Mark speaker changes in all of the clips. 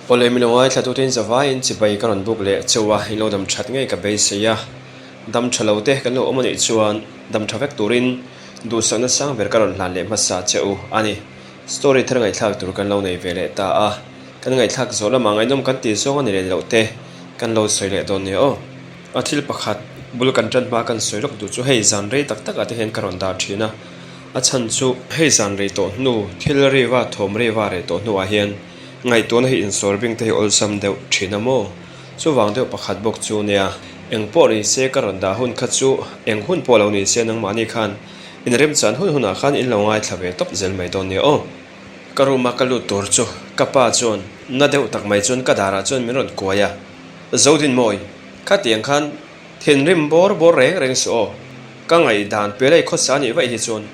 Speaker 1: Awle mi lo ngaithla tutein zavaiin chibai ka rawn buk leh cheu a, in lo dam that ngei ka beisei a, dam tha lo te kan lo awm anih chuan dam tha vek turin duhsakna sang ber ka rawn hlan leh hmasa che u a ni. Story thar ngaihthlak tur kan lo nei ve leh ta a, kan ngaihthlak zawh lamah ngaihnawm kan tih zawng a ni leh loh te kan lo sawi leh dawn nia aw. A thil pakhat bul kan tan hma kan sawi lawk duh chu hei zan rei tak takah te hian ka rawn dah thin a, a chhan chu hei zan rei tawh hnu thil riva thawm riva rei tawh hnuah hian ngaihtuahna hi insawr bing te hi awlsam deuh thin a maw? Chuvang deuh pakhat bawk chu nia eng pawh ni se ka rawn dah hun kha chu eng hun pawh lo ni se nangmahni khan inremchan hun hunah khan in lo ngaithla ve tawp zel mai dawn nia aw. Ka room a ka lut tur chu ka pa chuan na deuh tak mai chuan ka darah chuan min rawn kuai a. Zodinmawi, khatiang khan thinrim bawr bawr reng reng suh aw. Ka ngaihdan pelai khawsa anih vaih hi chuan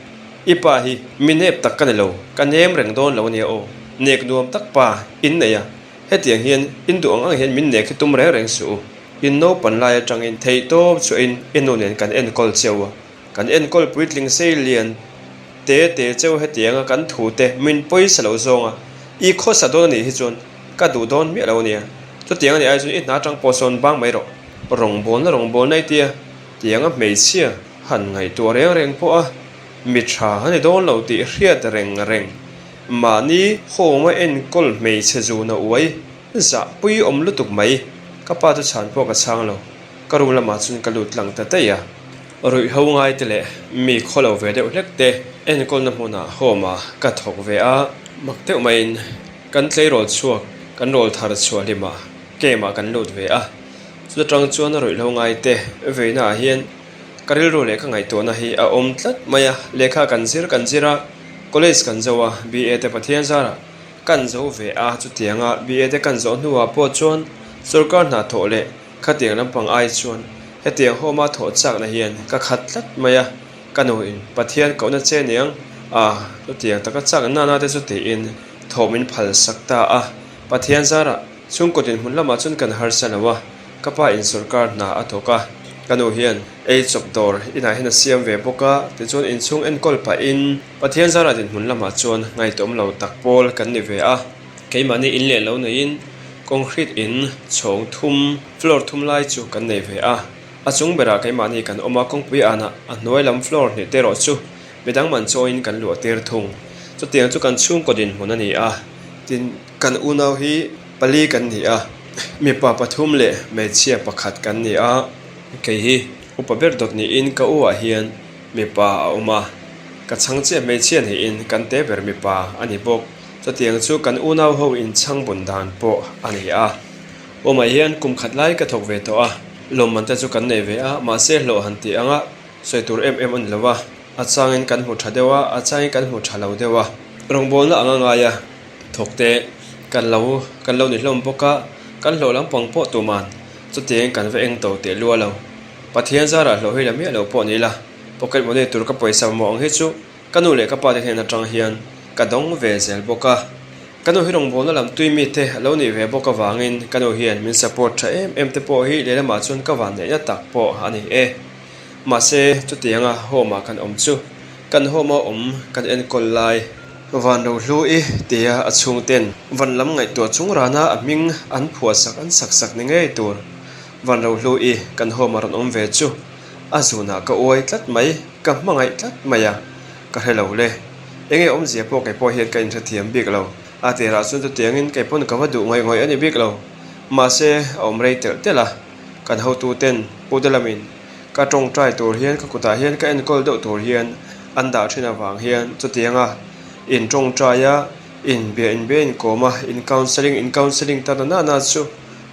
Speaker 1: i pa hi mi nep tak ka ni lo, ka nem reng dawn lo ania aw. Nek nuam tak pa in nei a, hetiang hian in duh ang ang hian min nek hi tum reng reng suh u. In naupan lai atangin theihtawp chhuahin i nu nen kan enkawl cheu a. Kan enkawl puitling sei lian te te cheu hetianga kan thu te min pawisa lo zawnga i khawsa dawn anih hi chuan ka duh dawn miah lo ania. Chutiang anih ai chuan i hna atang pawh sawn bang mai rawh. Rawngbawlna rawngbawlna i tia tianga hmeichhia han ngaihtuah reng reng pawh a mi tha a ni dawn lo tih hriat reng reng. Mahni home a enkawl hmeichhe zuna uai zahpui awm lutuk mai. Ka pa chu chhan pawh ka chhang lo. Ka room lamah chuan ka lut tlang ta daih a. Ruihho ngai te leh mi khaw lo ve deuh hlek te enkawlna hmunah home ah ka thawk ve a, mak deuh maiin kan tleirawl chhuak kan rawl thar chhuah hlimah camp ah kan lut ve a, chuta tang chuan ruihhlo ngai te veina ah hian ka rilru leh ka ngaihtuahna hi a awm tlat mai a, lehkha kan zir kan zir a, college kan zo a, BA te Pathian zarah kan zo ve a, chutianga BA te kan zawh hnuah pawh chuan sorkar hna thawh leh Khatiang lampang ai chuan hetiang hawma thawh chakna hian ka khat tlat mai a, ka nuin Pathian kohna che niang a, chutiang taka chak nana te chu tiin thawh min phal sak ta a. Pathian zarah chhungkaw dinhmun lamah chuan kan harsa lo a, ka pa in sorkar hna a thawk a, ka nu hian ei chawp dawr inah hian a siam ve bawk a, tichuan inchhung enkawl pahin Pathian zarah dinhmun lamah chuan ngaitawm lo tak pawl kan ni ve a. Keimahni in leh lo neiin concrete in chhawng thum, floor thum lai chu kan nei ve a. A chung berah keimahni kan awm a, kawngpui anah a hnuai lam floor hnih te erawh chu midang man chawiin kan luah tir thung. Chutiang chu kan chhungkaw dinhmun a ni a, tin kan unau hi pali kan ni a, mipa pathum leh hmeichhia pakhat kan ni a. Kei hi upa ber dawt niin ka u ah hian mipa a awm a, ka chhang chiah hmeichhia niin kan te ber mipa a ni bawk. Chutiang chu kan unau ho inchhang bun dan pawh a ni a. Awmah hian kum khat lai ka thawk ve tawh a, lawmman te chu kan nei ve a, mahse hlawh han tih anga sawi tur em em a ni lo a, a changin kan hmu tha deuh a, a changin kan hmu tha lo deuh a. Rawngbawlna anga ngai a thawk te kan lo kan lo ni hlawm bawk a, kan hlawh lampang pawh tuman chutiangin kan va eng to teh lua lo. Pathian zarah hlawh hi la miah lo pawh ni ila, pocket money tur ka pawisa mamawh ang hi chu Ka nu leh ka pa te hnen atang hian ka dawng ve zel bawk a, ka nu hi rawngbawlna lam tui mi te a lo nih ve bawk avangin ka nu hian min support tha em em te pawh hi lehlamah chuan ka vanneihna tak pawh a ni e. Mahse chutianga home ah kan awm chu kan home a awm kan enkawl lai van ro hlu i tia a chhungten van lam ngaihtuah chung rana a hming an phuahsak an sak sak ni ngei tur van ro hlu i kan home a rawn awm ve chu A zunah ka uai tlat mai, ka hmangaih tlat mai a, ka hre lo le. Enge awmzia pawh kei pawh hian ka inhrethiam bik lo. A tirah chuan chutiangin kei pawn ka va duh ngawih ngawih a ni bik lo. Mahse, a awm rei telh telh a, kan hotuten Pu Delamin ka tawngtai tur hian ka kutah hian ka enkawl deuh tur hian an dah thin avang hian chutianga in tawngtai a, inbia inbia inkawm a, in counselling in counselling ta na na na chu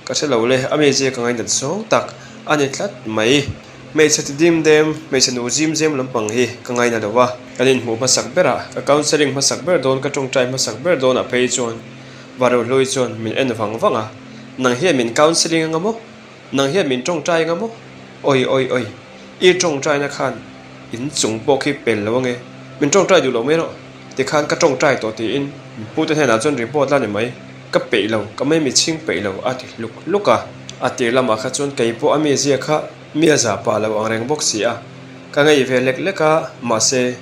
Speaker 1: ka hre lo le, a mizia ka ngainat zawng tak. A ni tlat mai. Hmeichhe ti dim dem, hmeichhe nu zim zem lampang hi ka ngaina lo a. Kan inhmuh hmasak berah, ka counselling hmasak ber dawn, ka tawngtai hmasak ber dawnah phei chuan Varuhlui chuan min en vang vang a. Nang hian min counselling anga maw? Nang hian min tawngtai anga maw? Oi oi oi. I tawngtaina khan in chung pawh khi pel lo ange. Min tawngtai duh lo mai rawh. Tikhan ka tawngtai tawh tiin pute hnenah chuan report la ni mai. Ka peih lo, ka mai mi chhing peih lo a ti hluk hluk a. A tir lamah kha chuan kei pawh a mi zia kha mi a zah pah lo ang reng bawk si a. Ka ngei ve lek lek a, mahse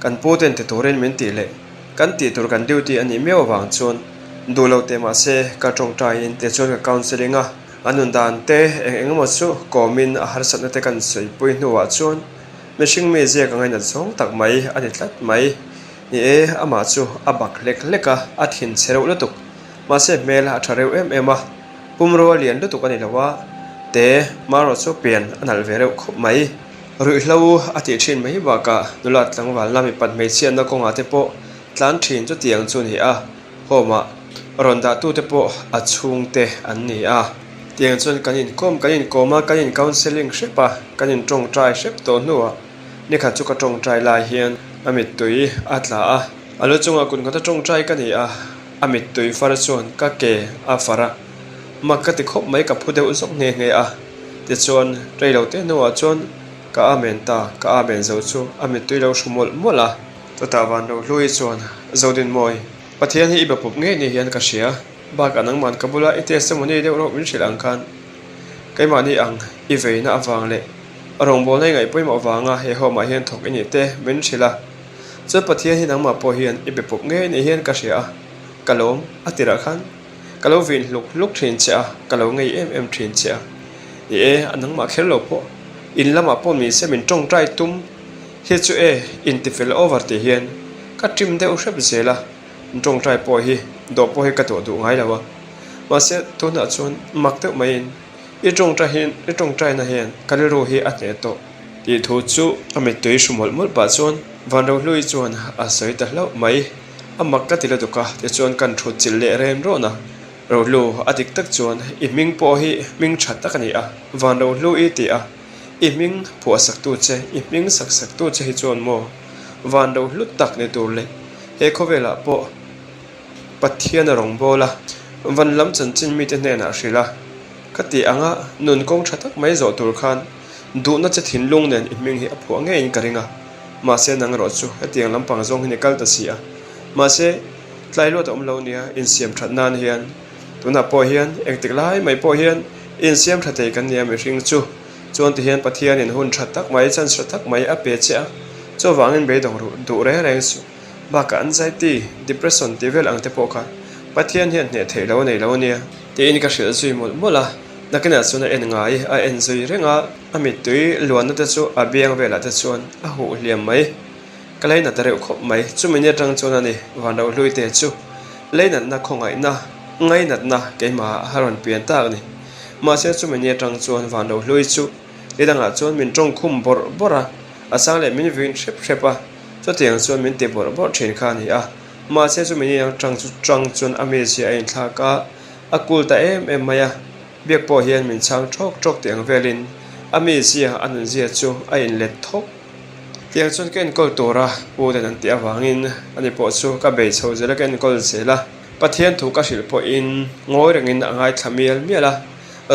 Speaker 1: kan pu ten ti turin min tih leh kan tih tur kan duty a nih miau avang chuan Duh lo teh mahse ka tawngtaiin tichuan ka counselling a, a nun dan te eng eng emaw chu kawmin a harsatna te kan sawipui hnuah chuan mihring mi ziak a ngainat zawng tak mai a ni tlat mai. Ni e, amah chu a bak hlek hlek a, a thin chhe reuh lutuk. Mahse hmel a tha reuh em em a, pumrua lian lutuk a ni lo a, te marawh chu pian a nalh ve reuh khawp mai. Ruihhlo a tih thin mai bakah nula tlangvalna mipat hmeichhiatna kawngah te pawh tlan thin chutiang chu a ni a, home ah rawn dah tute pawh a chhungte an ni a. Tiang chuan kan inkawm kan inkawm a, kan in counselling hrep a, kan in tawngtai hrep tawh hnuah nikhat chu ka tawngtai lai hian a mittui a tla a, a lu chungah kut nghata tawngtai ka ni a, a mittui far chuan ka ke a far a, mak ka ti khawp mai ka phu deuh zawk nghe nghe a. Tichuan, reilo te hnuah chuan ka amen ta, ka amen zo chu a mittui lo hru mawlh mawlh a. Chutah van lo hlui chuan, Zodinmawi, Pathian hi i be pawp ngei ni hian ka hria. Bakah nangman ka bula i testimony deuh reuh min hrilh ang khan keimahni ang i veina avang leh rawngbawlna i ngaih pawimawh avanga he home ah hian thawk i nih te min hrilh a. Chuan Pathian hi nangmah pawh hian i be pawp ngei ni hian ka hria a, ka lawm a tirah khan. Ka lo vin hluk hluk thin che a, ka lo ngei em em thin che a. Ni e, a nangmah kher lo pawh. In lamah pawh min se min tawngtai tum hi chu e, intifel over tih hian ka trim deuh hrep zel a, tawngtai pawh hi dawh pawh hi ka dawh duh ngai lo a. Mahse, tunah chuan mak deuh maiin i tawngtai hian i tawngtaina hian ka rilru hi a hneh tawh. Tih thu chu a mittui hru mawlh mawlh pah chuan Vanrohlui chuan a sawi ta hlauh mai. A mak ka ti lutuk a, tichuan kan thut chilh leh rem rawn a. Rohlu, a dik tak chuan i hming pawh hi hming tha tak a ni a, van Rohlu i ti a, i hming phuah saktu che, i hming sak saktu che hi chuan maw van Rohlu tak ni tur leh he khawvelah pawh Pathian a rawn bawl a, van lam chanchin mite hnenah hrilh a, ka ti anga nun kawng tha tak mai zawh tur khan duhna che thinlung nen i hming hi a phuah ngeiin ka ring a. Mahse nang erawh chu hetiang lampang zawng hi ni kal ta si a. Mahse tlai luat a awm lo nia, insiam that nan hian tunah pawh hian engtik lai mai pawh hian insiam tha thei kan nia mihring chu. Chuan ti hian Pathianin hun tha tak mai, chance tha tak mai a pe che a, chuvangin beidawng ruh duh reng reng suh. Bakah anxiety, depression tih vel ang te pawh kha Pathian hian hneh theih lo a nei lo ania. Tiin ka hrilh zui mawlh mawlh a, nakinah chuan a en ngai, a en zui reng a. A mittui luanna te chu a biang velah te chuan a huh hliam mai. Ka leinat reuh khawp mai. Chumi ni atang chuan a ni, Vanrohlui te chu leinatna khawngaihna, ngainatna keimah a rawn pian tak a ni. Mahse chumi ni atang chuan Vanrohlui chu ni dangah chuan min tawng khum bawrh bawrh a, a chang leh min vin hrep hrep a, chutiang chuan min ti bawrh bawrh thin kha a ni a. Mahse chumi ni atang chang chuan a mizia a inthlak a, a kul ta em em mai a. Biak pawh hian min chhang ṭhawk ṭhawk tih ang velin a mizia a nunzia chu a inlet thawk. Tiang chuan ka enkawl tura pu ten an tih avangin ani pawh chu ka bei chho zel a, ka enkawl zel a. Pathian thu ka hrilh pawhin ngawi rengin a ngaithla mial mial a,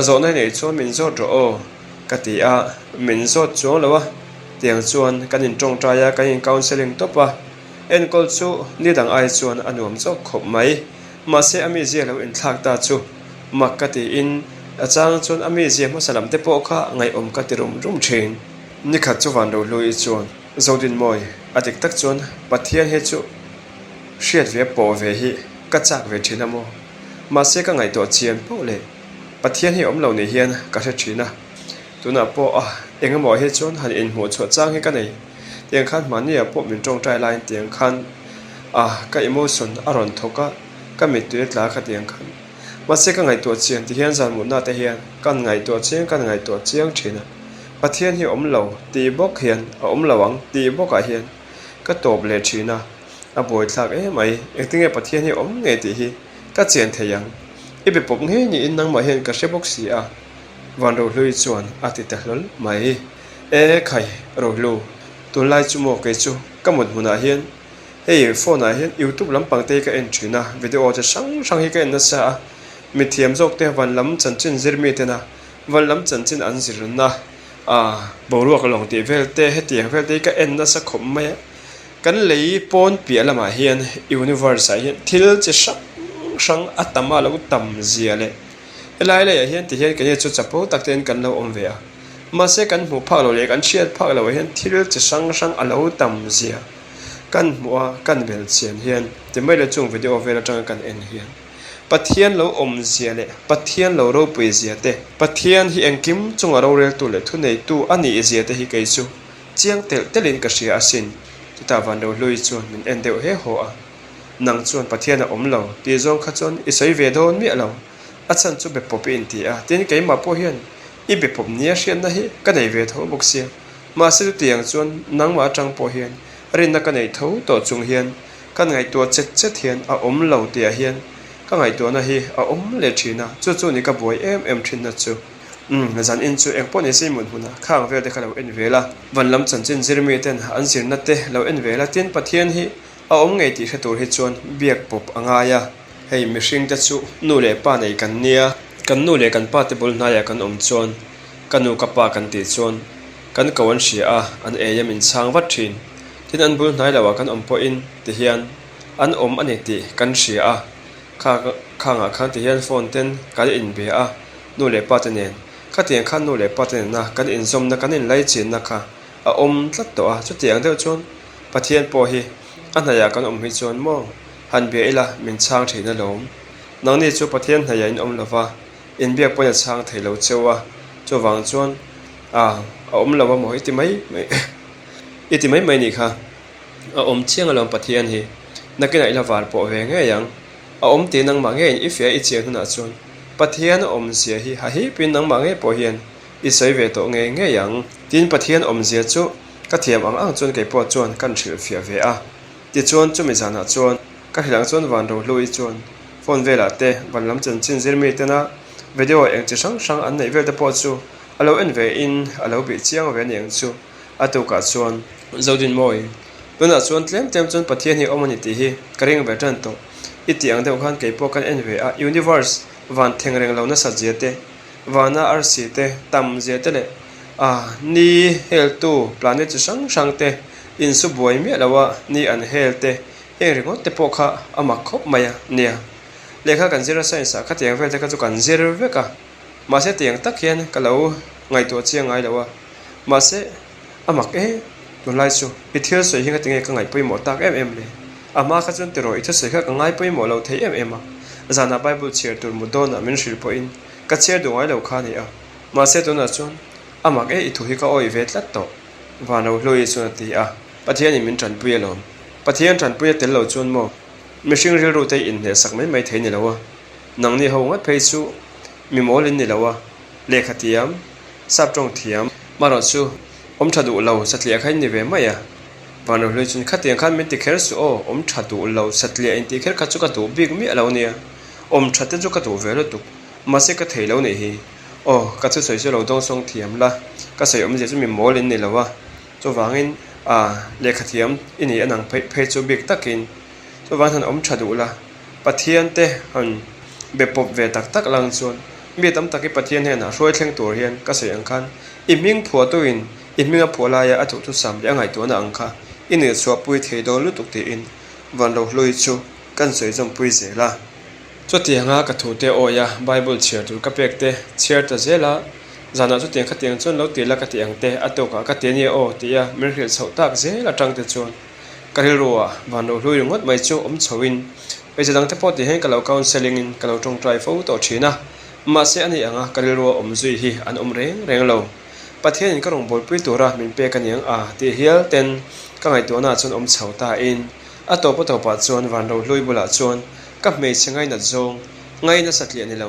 Speaker 1: zawhna i neih chuan min zawt rawh aw ka ti a, min zawt chuang lo a. Tiang chuan kan intawngtai a, kan in counselling tawp a, enkawl chu ni dang ai chuan a nuam chawk khawp mai. Mahse a mizia lo inthlak ta chu Mak ka tiin a chang chuan a mizia hmasa lam te pawh kha ngaihawm ka ti rum rum thin. Nikhat chu van Rohlui chuan Zodinmawi a dik tak chuan Pathian hi chu hriat ve pawh ve hi ka chak ve thin a maw? Mahse ka ngaihtuah chian poh leh Pathian hi awm lo ni hian ka hre thin a, tunah pawh a engemaw hi chuan han inhmuh chhuah chang hi ka nei. Tiang khan hmahniah pawh min tawngtai laiin tiang khan a ka emotion a rawn thawk a, ka mittui a tla kha tiang khan. Mahse ka ngaihtuah chiang ti hian zan mutna te hian kan ngaihtuah chiang kan ngaihtuah chiang thin a, Pathian hi awm lo tih bawk hian a awm lo ang tih bawkah hian ka tawp leh thin a, a buaithlak em mai, engtinge Pathian hi awm ngei tih hi ka chian thei ang, i be pawp ngei niin nangmah hian ka hre bawk si a, Van Rohlui chuan a ti ta hlawl mai. E khai Rohlu, tunlai chu maw kei chu ka mut hmunah hian Hei phone ah hian youtube lampang te hi ka en thin a, video chi hrang hrang hi ka en nasa a, mithiam zawk te van lam chanchin zir mi tena van lam chanchin an zirna ah boruak lawng tih vel te hetiang vel te hi ka en nasa khawp mai a, kan lei pawn piah lamah hian universe ah hian thil chi hrang hrang a tam a lo tam zia leh helai leiah hian ti hian keini chu chapo tak te in kan lo awm ve a, mahse kan hmuh phak loh leh kan hriat phak loh ah hian thil chi hrang hrang a lo tam zia. Kan hmuh a, kan bel chian hian ti mai le chung video vel atanga kan en hian. Pathian lo awmzia leh Pathian lo ropuizia te, Pathian hi engkim chunga roreltu leh thuneitu a nihzia te hi kei chu chiang telh telhin ka hria asin. Chutah Vanrohlui chuan min en deuh he haw a, Nang chuan Pathian a awm lo tih zawng kha chuan i sawi ve dawn miah lo, a chhan chu be pawp i inti a, tin keimah pawh hian i be pawp nia hriatna hi ka nei ve tho bawk sia. Mahse chutiang chuan nangmah atang pawh hian rinna ka nei tho tawh chung hian Kan ngaihtuah chet chet hian a awm lo tihah hian ka ngaihtuahna hi a awm leh thin a, chu chu ni ka buai em em thinna chu. Umm, zan in chu eng pawh ni se mut hmunah khang vel te kha lo en vel a, van lam chanchin zirmi ten an zirna te lo en vel a, tin Pathian hi a awm ngei tih hre tur hi chuan biak pawp a ngai a. Hei mihring te chu nu leh pa nei kan nia, kan nu leh kan pa te bul hnaiah kan awm chuan ka nu ka pa kan tih chuan kan ko an hria a, an ei a min chhang vat thin. Tin an bul hnai loah kan awm pawhin ti hian an awm a ni tih kan hria a, kha khangah khan ti hian phone ten kan inbe a, nu leh pa te nen. Khatiang khan nu leh pa te nena kan inzawmna kan inlaichinna kha a awm tlat tawh a, chutiang deuh chuan Pathian pawh hi a hnaihah kan awm hi chuan maw han bia ila min chhang thin alawm. Nangni chu Pathian hnaihah in awm lova, inbiak pawhin a chhang thei lo cheu a, chuvang chuan a a awm lo a maw i ti mai mai. I ti mai mai nih kha. A awm chiang alawm Pathian hi. Nakinah i la var pawh ve ngei ang. A awm tih nangmah ngeiin i fiah i chian hunah chuan Pathian a awmzia hi hahipin nangmah ngei pawh hian i sawi ve tawh ngei ngei ang. Tin Pathian awmzia chu ka thiam ang ang chuan keipawh chuan kan hrilhfiah ve a. Tichuan chumi zanah chuan ka hrilh ang chuan van rohlu i chuan phone velah te van lam chanchin zirmi tena video eng chi hrang hrang an neih vel te pawh chu a lo en ve in a lo bih chiang ve a ni ang chu. A tukah chuan Zodinmawi, tunah chuan tlem tlem chuan Pathian hi a awm a ni tih hi ka ring ve tan tawh. I tih ang deuh khan kei pawh kan en ve a, universe van theng reng lo nasat zia te, vana arsi te, tam zia te leh a ni heltu planet chi hrang hrang te insu buai miah lo a ni an hel te heng ringawt te pawh kha a mak khawp mai a nia. Lehkha kan zir a science ah khatiang vel te kha chu kan zir vek a, mahse tiang tak hian ka lo ngaihtuah chiang ngai lo a. Mahse, a mak e, tunlai chu i thil sawi hi ngatinge ka ngaih pawimawh tak em em le? A hma kha chuan tiraw i thusawi kha ka ngai pawimawh lo thei em em a, zanah Bible chhiar tur mut dawnah min hrilh pawhin ka chhiar duh ngai lo kha a ni a. Mahse tunah chuan a mak e i thu hi ka awih ve tlat tawh, Vanrohlui chuan a ti a. Pathianin min tanpui alawm. Pathian tanpui a tel lo chuan maw mihring rilru te inhnehsak mai mai thei ni lo a, nangni ho ngat phei chu mi mawl in ni lo a, lehkha tiam, Sap tawng thiam. Marawh chu awm tha duh lo satliah kha in ni ve mai a. Vanrohlui chuan khatiang khan min ti kher suh aw, awm tha duh lo satliah in tih kher kha chu ka duh bik miah lo nia. Awm tha te chu ka duh ve lutuk, mahse ka thei lo nih hi. Aw, ka thusawi chu lo dawngsawng thiam la, ka sawi awmzia chu mi mawl in ni lo a, chuvangin a lehkha thiam i ni a nang pheih phei chu bik takin chuvang hian awm tha duh la. Pathian te han be pawp ve tak tak lang chuan mi tam tak i Pathian hnenah hruai thleng tur hian ka sawi ang khan i hming phuahtuin i hming a phuah laia a duhthusam leh a ngaihtuahna ang kha i nilchhuahpui thei dawn lutuk tiin Vanrohlui chu kan sawi zawmpui zel a. Chutianga ka thute awi a Bible chhiar tur ka pek te chhiar ta zel a, zanah chutiang khatiang chuan lo ti la ka ti ang te a tawkah ka ti a nia aw tia min hrilh chhoh tak zel atang te chuan Ka rilru ah van lo hlui ringawt mai chu awm chho in hmeichhe dang te pawh ti hian ka lo counselling in ka lo tawngtai fo tawh thin a, mahse ani anga ka rilru a awm zui hi an awm reng reng lo. Pathian in ka rawn bawlpui tura min pek aniang a tih hial ten ka ngaihtuahna ah chuan awm chho ta in a tawp a tawp ah chuan van ro hlui bulah chuan ka hmeichhe ngainat zawng ngaina satliah ni lo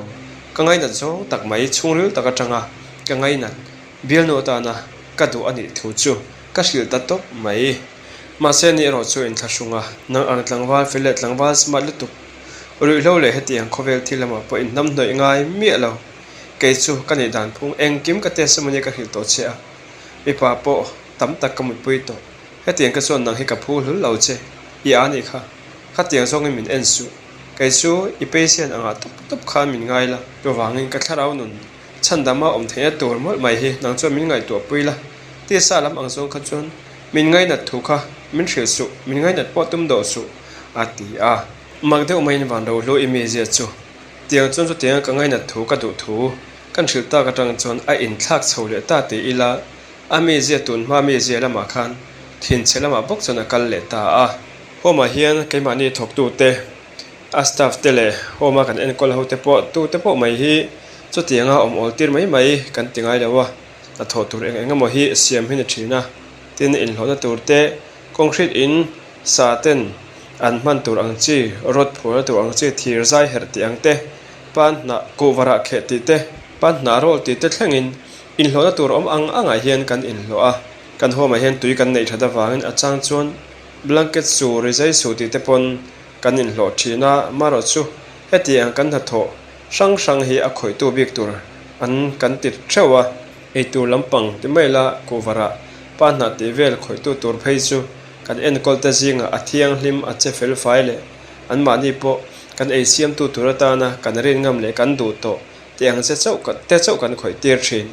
Speaker 1: ka ngainat zawng tak mai chhungril tak atanga ka ngainat bialnu atana ka duh anih thu chu ka hrilh ta tawp mai. Mahse ni erawh chu inthlahrung a, nang ang tlangval fel leh tlangval smart lutuk, ruihhlo leh hetiang khawvel thil lamah pawh inhnam hnawih ngai miah lo. Kei chu ka nih dan phung engkim ka testimony ka hrilh tawh che a, mipa pawh tam tak ka mutpui tawh. Hetiang ka chuan nang hi ka phu hlul lo che, i a nih kha, khatiang zawngin min en suh. Kei chu i patient angah tawp tawp khan min ngai la. Chuvangin ka thlarau nun chhandama awm theihna tur mawlh mai hi nang chuan min ngaihtuah pui la, tisa lam ang zawng kha chuan Min ngainat thu kha min hrilh suh, min ngainat pawh tum dawh suh, a ti a. Mak deuh maiin van rohlu i mizia chu tiang chuan chutianga ka ngainat thu ka duh thu kan hrilh tak atang chuan a inthlak chho leh ta ti ila, a mizia tun hma mizia lamah khan thinchhe lamah bawk chuan a kal leh ta a. Home-ah hian keimahni thawktute. A staff te leh home a kan enkawl ho te pawh tu te pawh mai hi chutianga awm awl tir mai mai kan ti ngai lo a, hnathawh tur eng eng emaw hi siam hi ni thin a, tin inhlawhna tur te concrete in sa ten an hman tur ang chi rod phurna tur ang chi thir zai herh tih ang te pan hnah kuhva rah kheh tih te pan hnah rawl tih te thlengin inhlawhna tur awm ang angah hian kan inhlawh a, kan home ah hian tui kan neih that avangin a chang chuan blanket su rizai su tih te pawn Kan inhlawh thin a, marawh chu hetiang kan hnathawh hrang hrang hi a khawihtu bik tur an kan ti theuh a, eitur lampang ti mai la kuhvarah pa hnah tih vel khawihtu tur phei chu kan enkawl te zingah a thianghlim a che fel fai leh anmahni pawh kan ei siamtu tur atana kan rin ngam leh kan duh tawh tih ang che chauh te chauh kan khawih tir thin.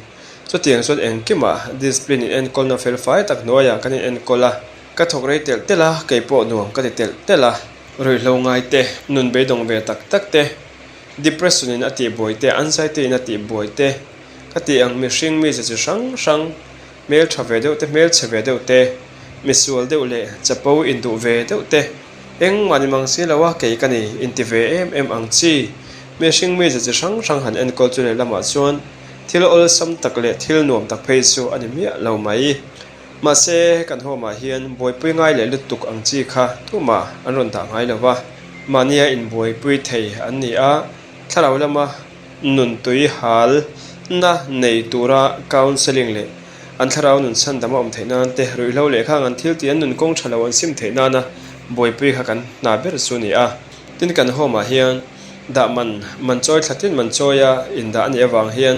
Speaker 1: Chutiang chuan engkimah discipline in enkawlna fel fai tak hnuaiah kan in enkawl a. Ka thawk rei telh telh a, kei pawh nuam ka ti telh telh a. Ruihhlo ngai te, nun beidawng ve tak tak te, depression in a tih buai te, anxiety in a tih buai te, ka tih ang mihring mize chi hrang hrang, hmel tha ve deuh te, hmel chhe ve deuh te, misual deuh leh chapo induh ve deuh te, engmah ni mang si lo a kei ka ni inti ve em em ang chi, mihring mize chi hrang hrang han enkawl chu lehlamah chuan thil awlsam tak leh thil nuam tak phei chu a ni miah lo mai. Mahse, kan home ah hian buaipui ngai leh lutuk ang chi kha tumah an rawn dah ngai lo va, mahnia inbuaipui thei an ni a, thlarau lama nun tui hal na nei tura counselling leh an thlarau nun chhandam a awm theih nan te, ruihhlo leh khang an thil tih an nun kawng tha lo an sim theih nana buaipui kha kan hna ber chu a ni a. Tin, kan home ah hian dah man man chawi thla tin man chawia indah a nih avang hian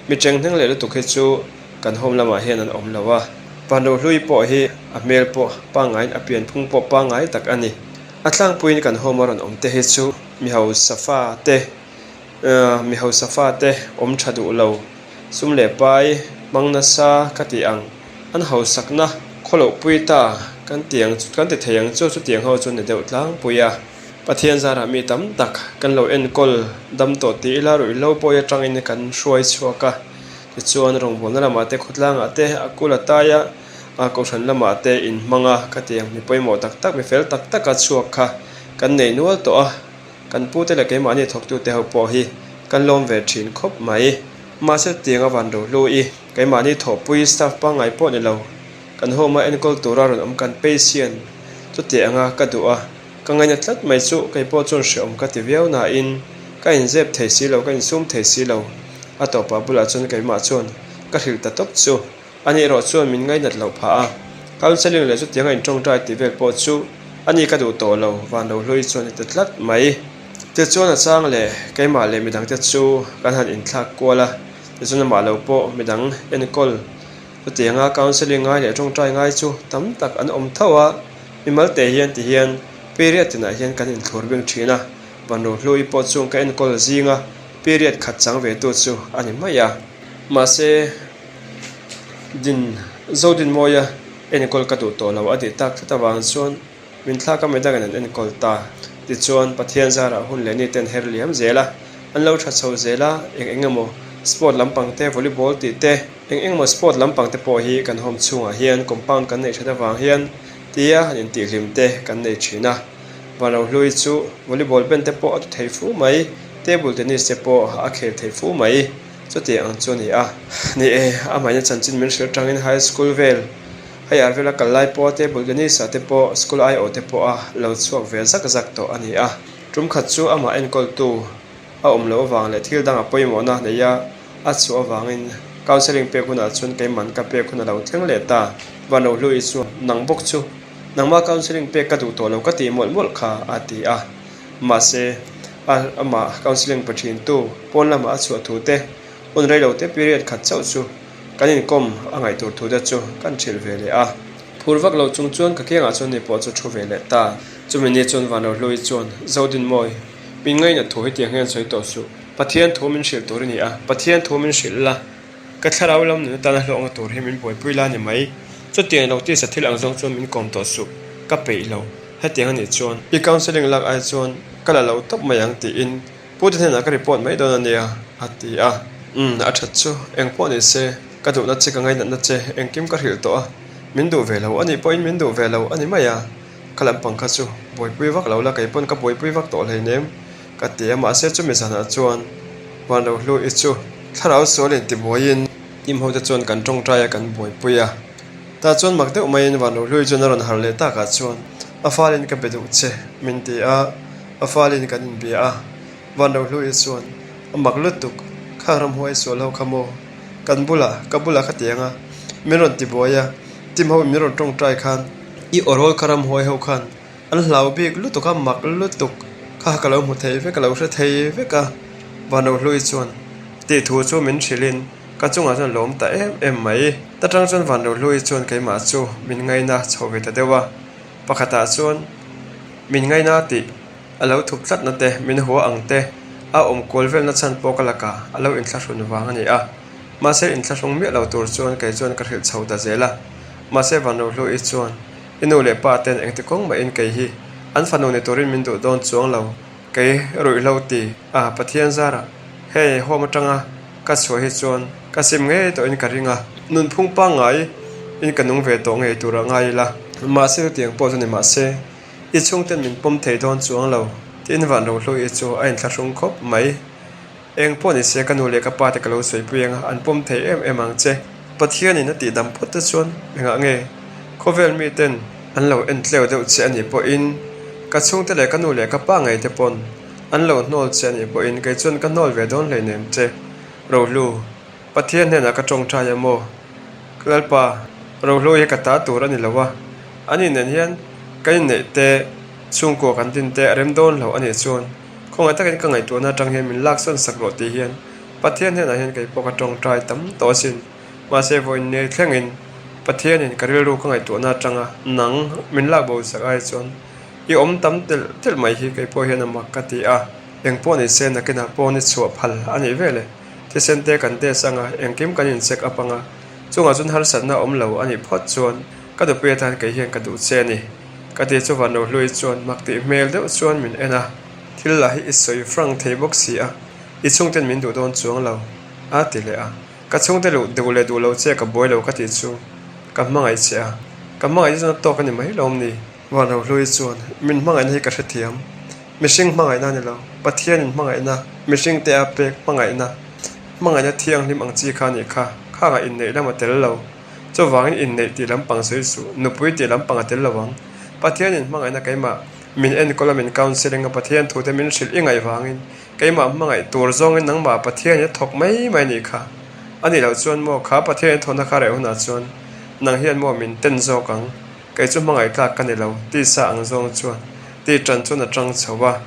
Speaker 1: mi chenghneng leh lutuk hi chu Kan home lamah hian an awm lo a, Panro hlui pawh hi a hmel pawh pangngaiin a pianphung pawh pangngai tak a ni. A tlangpuiin kan home a rawn awm te hi chu mi hausa fa te, mi hausa fa te awm tha duh lo, sum leh pai hmang nasa ka tih ang, an hausakna khawloh pui ta kan ti ang kan ti thei ang chu chutiang ho chu ni deuh tlangpui a. Pathian zarah mi tam tak kan lo enkawl dam tawh tih ila ruihhlo pawi atangin kan hruai chhuak a. Tichuan rawngbawlna lamah te khawtlangah te a kul a tai a, a kohhran lamah te inhmang a, ka ti ang mi pawimawh tak tak mi fel tak taka chhuak kha kan nei nual tawh a, kan pute leh keimahni thawktute ho pawh hi kan lawm ve thin khawp mai. Mahse tiang a van rohlu i keimahni thawhpui staff pangngai pawh ni lo, kan home a enkawl tura rawn awm kan patient chuti anga ka duh a, ka ngaina tlat mai chu kei pawh chuan hreawm ka ti viau nain ka inzep thei si lo, ka insum thei si lo. A tawpah bulah chuan keimah chuan ka hrilh ta tawp chu. Ani erawh chuan min ngainat loh phah a, counselling leh chutiang a inṭawngṭai tih vel pawh chu ani ka duh tawh lo, van lo hlui chuan i ti tlat mai. Tichuan a chang leh keimah leh midangte chu kan han inthlak kual a, tichuan amah lo pawh midang enkawl chutianga counselling ngai leh ṭawngṭai ngai chu tam tak an awm tho a, mimal te hian ti hian period tinah hian kan inthlur bing ṭhin a, van lo hlui pawh chuan ka enkawl zing a. Period khat chang ve tu chu a ni mai a. Mahse, din Zodinmawia enkawl ka duh tawh lo a tih tak tlat avang chuan min thlak a midangin an enkawl ta. Tichuan, Pathian zarah hun leh ni ten her liam zel a, an lo tha chho zel a, eng eng emaw sport lampang te, volleyball tih te, eng eng emaw sport lampang te pawh hi kan home chhungah hian compound kan neih that avang hian tia han intihhlim te kan nei thin a. Vanrohlui chu volleyball ben te pawh a ti thei fu mai. Table tennis te pawh a khel thei fu mai, chutiang ang chu a ni a. Ni e, a hmaina chanchin min hrilh atangin high school vel, higher vela kal lai pawha table tennis ah te pawh school aiawh te pawh a lo chhuak ve zak zak tawh a ni a. Tum khat chu amah enkawltu a awm loh avang leh thil dang a pawimawhna neih a a chhuah avangin counselling pek hunah chuan keiman ka pek hun a lo thleng leh ta. Vanrohlui chuan nang bawk chu nangmah counselling pek ka duh tawh lo ka tih mawlh mawlh kha a ti a. Mahse, a amah counselling pe thintu pawn lamah a chhuah thu te, hun reilo te period khat chauh chu kan inkawm a ngaih tur thu te chu kan hrilh ve leh a. Phur vak lo chung chuan ka kiangah chuan ni pawh chu thu ve leh ta. Chumi ni chuan Vanrohlui chuan, Zodinmawi, min ngainat thu hetiang hian sawi tawh suh. Pathian thu min hrilh tur i ni a, Pathian thu min hrilh la. Ka thlarau lam nun atana hlawhna tur hi min buaipui la ni mai. Chutiang lo tisa thil ang zawng chuan min kawm tawh suh. Ka peih lo. Hetiang a nih chuan i counselling lak ai chuan ka la lo tawp mai ang tiin Pu te hnenah ka report mai dawn a nia a ti a. Umm a that chu eng pawh ni se ka duhna che ka ngainatna che engkim ka hrilh tawh a, min duh ve lo a nih pawhin min duh ve lo a ni mai a. Kha lampang kha chu buaipui vak lo la, kei pawn ka buaipui vak tawh hleinem ka ti a, mahse chumi zanah chuan Vanrohlu-i chu thlarau sual intibuaiin team ho te chuan kan tawngtai a kan buaipui a. Tah chuan mak deuh maiin Vanrohlu-i chuan a rawn harh leh takah chuan a falin ka be duh che min ti a, a falin kan inbia a. Vanrohlu-i chuan a mak lutuk, khang ramhuai sual ho kha maw? Kan bulah, ka bulah kha tiang a, min rawn tibuai a, team ho in min rawn tawngtai khan i awrawl kha ramhuai ho khan an hlau bik lutuk a, mak lutuk kha ka lo hmu thei vek, ka lo hre thei vek a, Vanrohlui chuan tih thu chu min hrilhin ka chungah chuan lawm ta em em mai. Ta tang chuan Vanrohlui chuan keimah chu min ngaina chho ve ta deuh a, pakhatah chuan min ngaina tih a lo thup tlatna te, min hua ang te, a awm kual velna chhan pawh ka lakah a lo inthlahrun vang a ni a. Mahse inthlahrung miah lo tur chuan kei chuan ka hrilh chho ta zel a. Mahse Vanrohlu-i chuan i nu leh pa ten engti kawng mahin kei hi an fanu ni turin min duh dawn chuang lo, kei ruihhlo ti a Pathian zarah hei home atanga ka chhuah hi chuan ka sim ngei tawhin ka ring a, nunphung pangngai in ka nung ve tawh ngei turah ngai ila. Mahse chutiang pawh chu ni mahse I chhungten min pawm thei dawn chuang lo, tiin Vanrohluii chu a inthlahrung khawp mai. Eng pawh ni se ka nu leh ka pa te ka lo sawipui ang a, an pawm thei em em ang che. Pathianin a tihdam phawt te chuan engah nge khawvel miten an lo en tleu deuh che a nih pawhin ka chhungte leh ka nu leh ka pa ngei te pawn an lo hnawl che a nih pawhin kei chuan ka hnawl ve dawn hleinem che Rohlu. Pathian hnenah ka tawngtai a maw? Lalpa, rohlo hi ka ta tur a ni lo a, ani nen hian ka inneih te, chhungkua kan din te a rem dawn lo a nih chuan khawngaih takin ka ngaihtuahna atang hian min laksawn sak rawh tih hian Pathian hnenah hian kei pawh ka tawngtai tam tawh asin. Mahse vawiin nei thlengin Pathianin ka rilru ka ngaihtuahna atanga nang min lak bo sak ai chuan i awm tam telh telh mai hi kei pawh hian a mak ka ti a, engpawh ni se nakinah pawh ni chhuah phal a nih veleh. Thisen te kan test anga engkim kan in check up anga chungah chuan harsatna awm lo a nih phawt chuan ka nupui atan kei hian ka duh che a ni. Ka ti chu Vanlo Hlui chuan mak tih hmel deuh chuan min en a, thil lah hi i sawi frank thei bawk si a, i chhungten min duh dawn chuang lo a ti leh a, ka chhungte luh duh leh duh lo che ka buai lo ka tih chu ka hmangaih che a, ka hmangaih chu chuan a tawk a ni mai lawm ni. Vanlo Hlui chuan min hmangaihna hi ka hrethiam. Mihring hmangaihna a ni lo, Pathianin hmangaihna, mihringte a pek hmangaihna, hmangaihna thianghlim ang chi kha a nih kha, khangah inneih lam a tel lo. Chuvangin inneih tih lampang sawi suh, nupui tih lampang a tel lo ang. Pathianin hmangaihna keimah min enkawl a, min counselling a, Pathian thute min hrilh i ngaih vangin keimah hmangaih tur zawngin nangmah Pathianin a thawk mai mai a nih kha. A nih loh chuan maw kha Pathianin a thawhna kha reh hunah chuan nang hian maw min ten zawk ang. Kei chu hmangaih tlak ka ni lo, tisa ang zawng chuan ti tan chuan a tang chho a.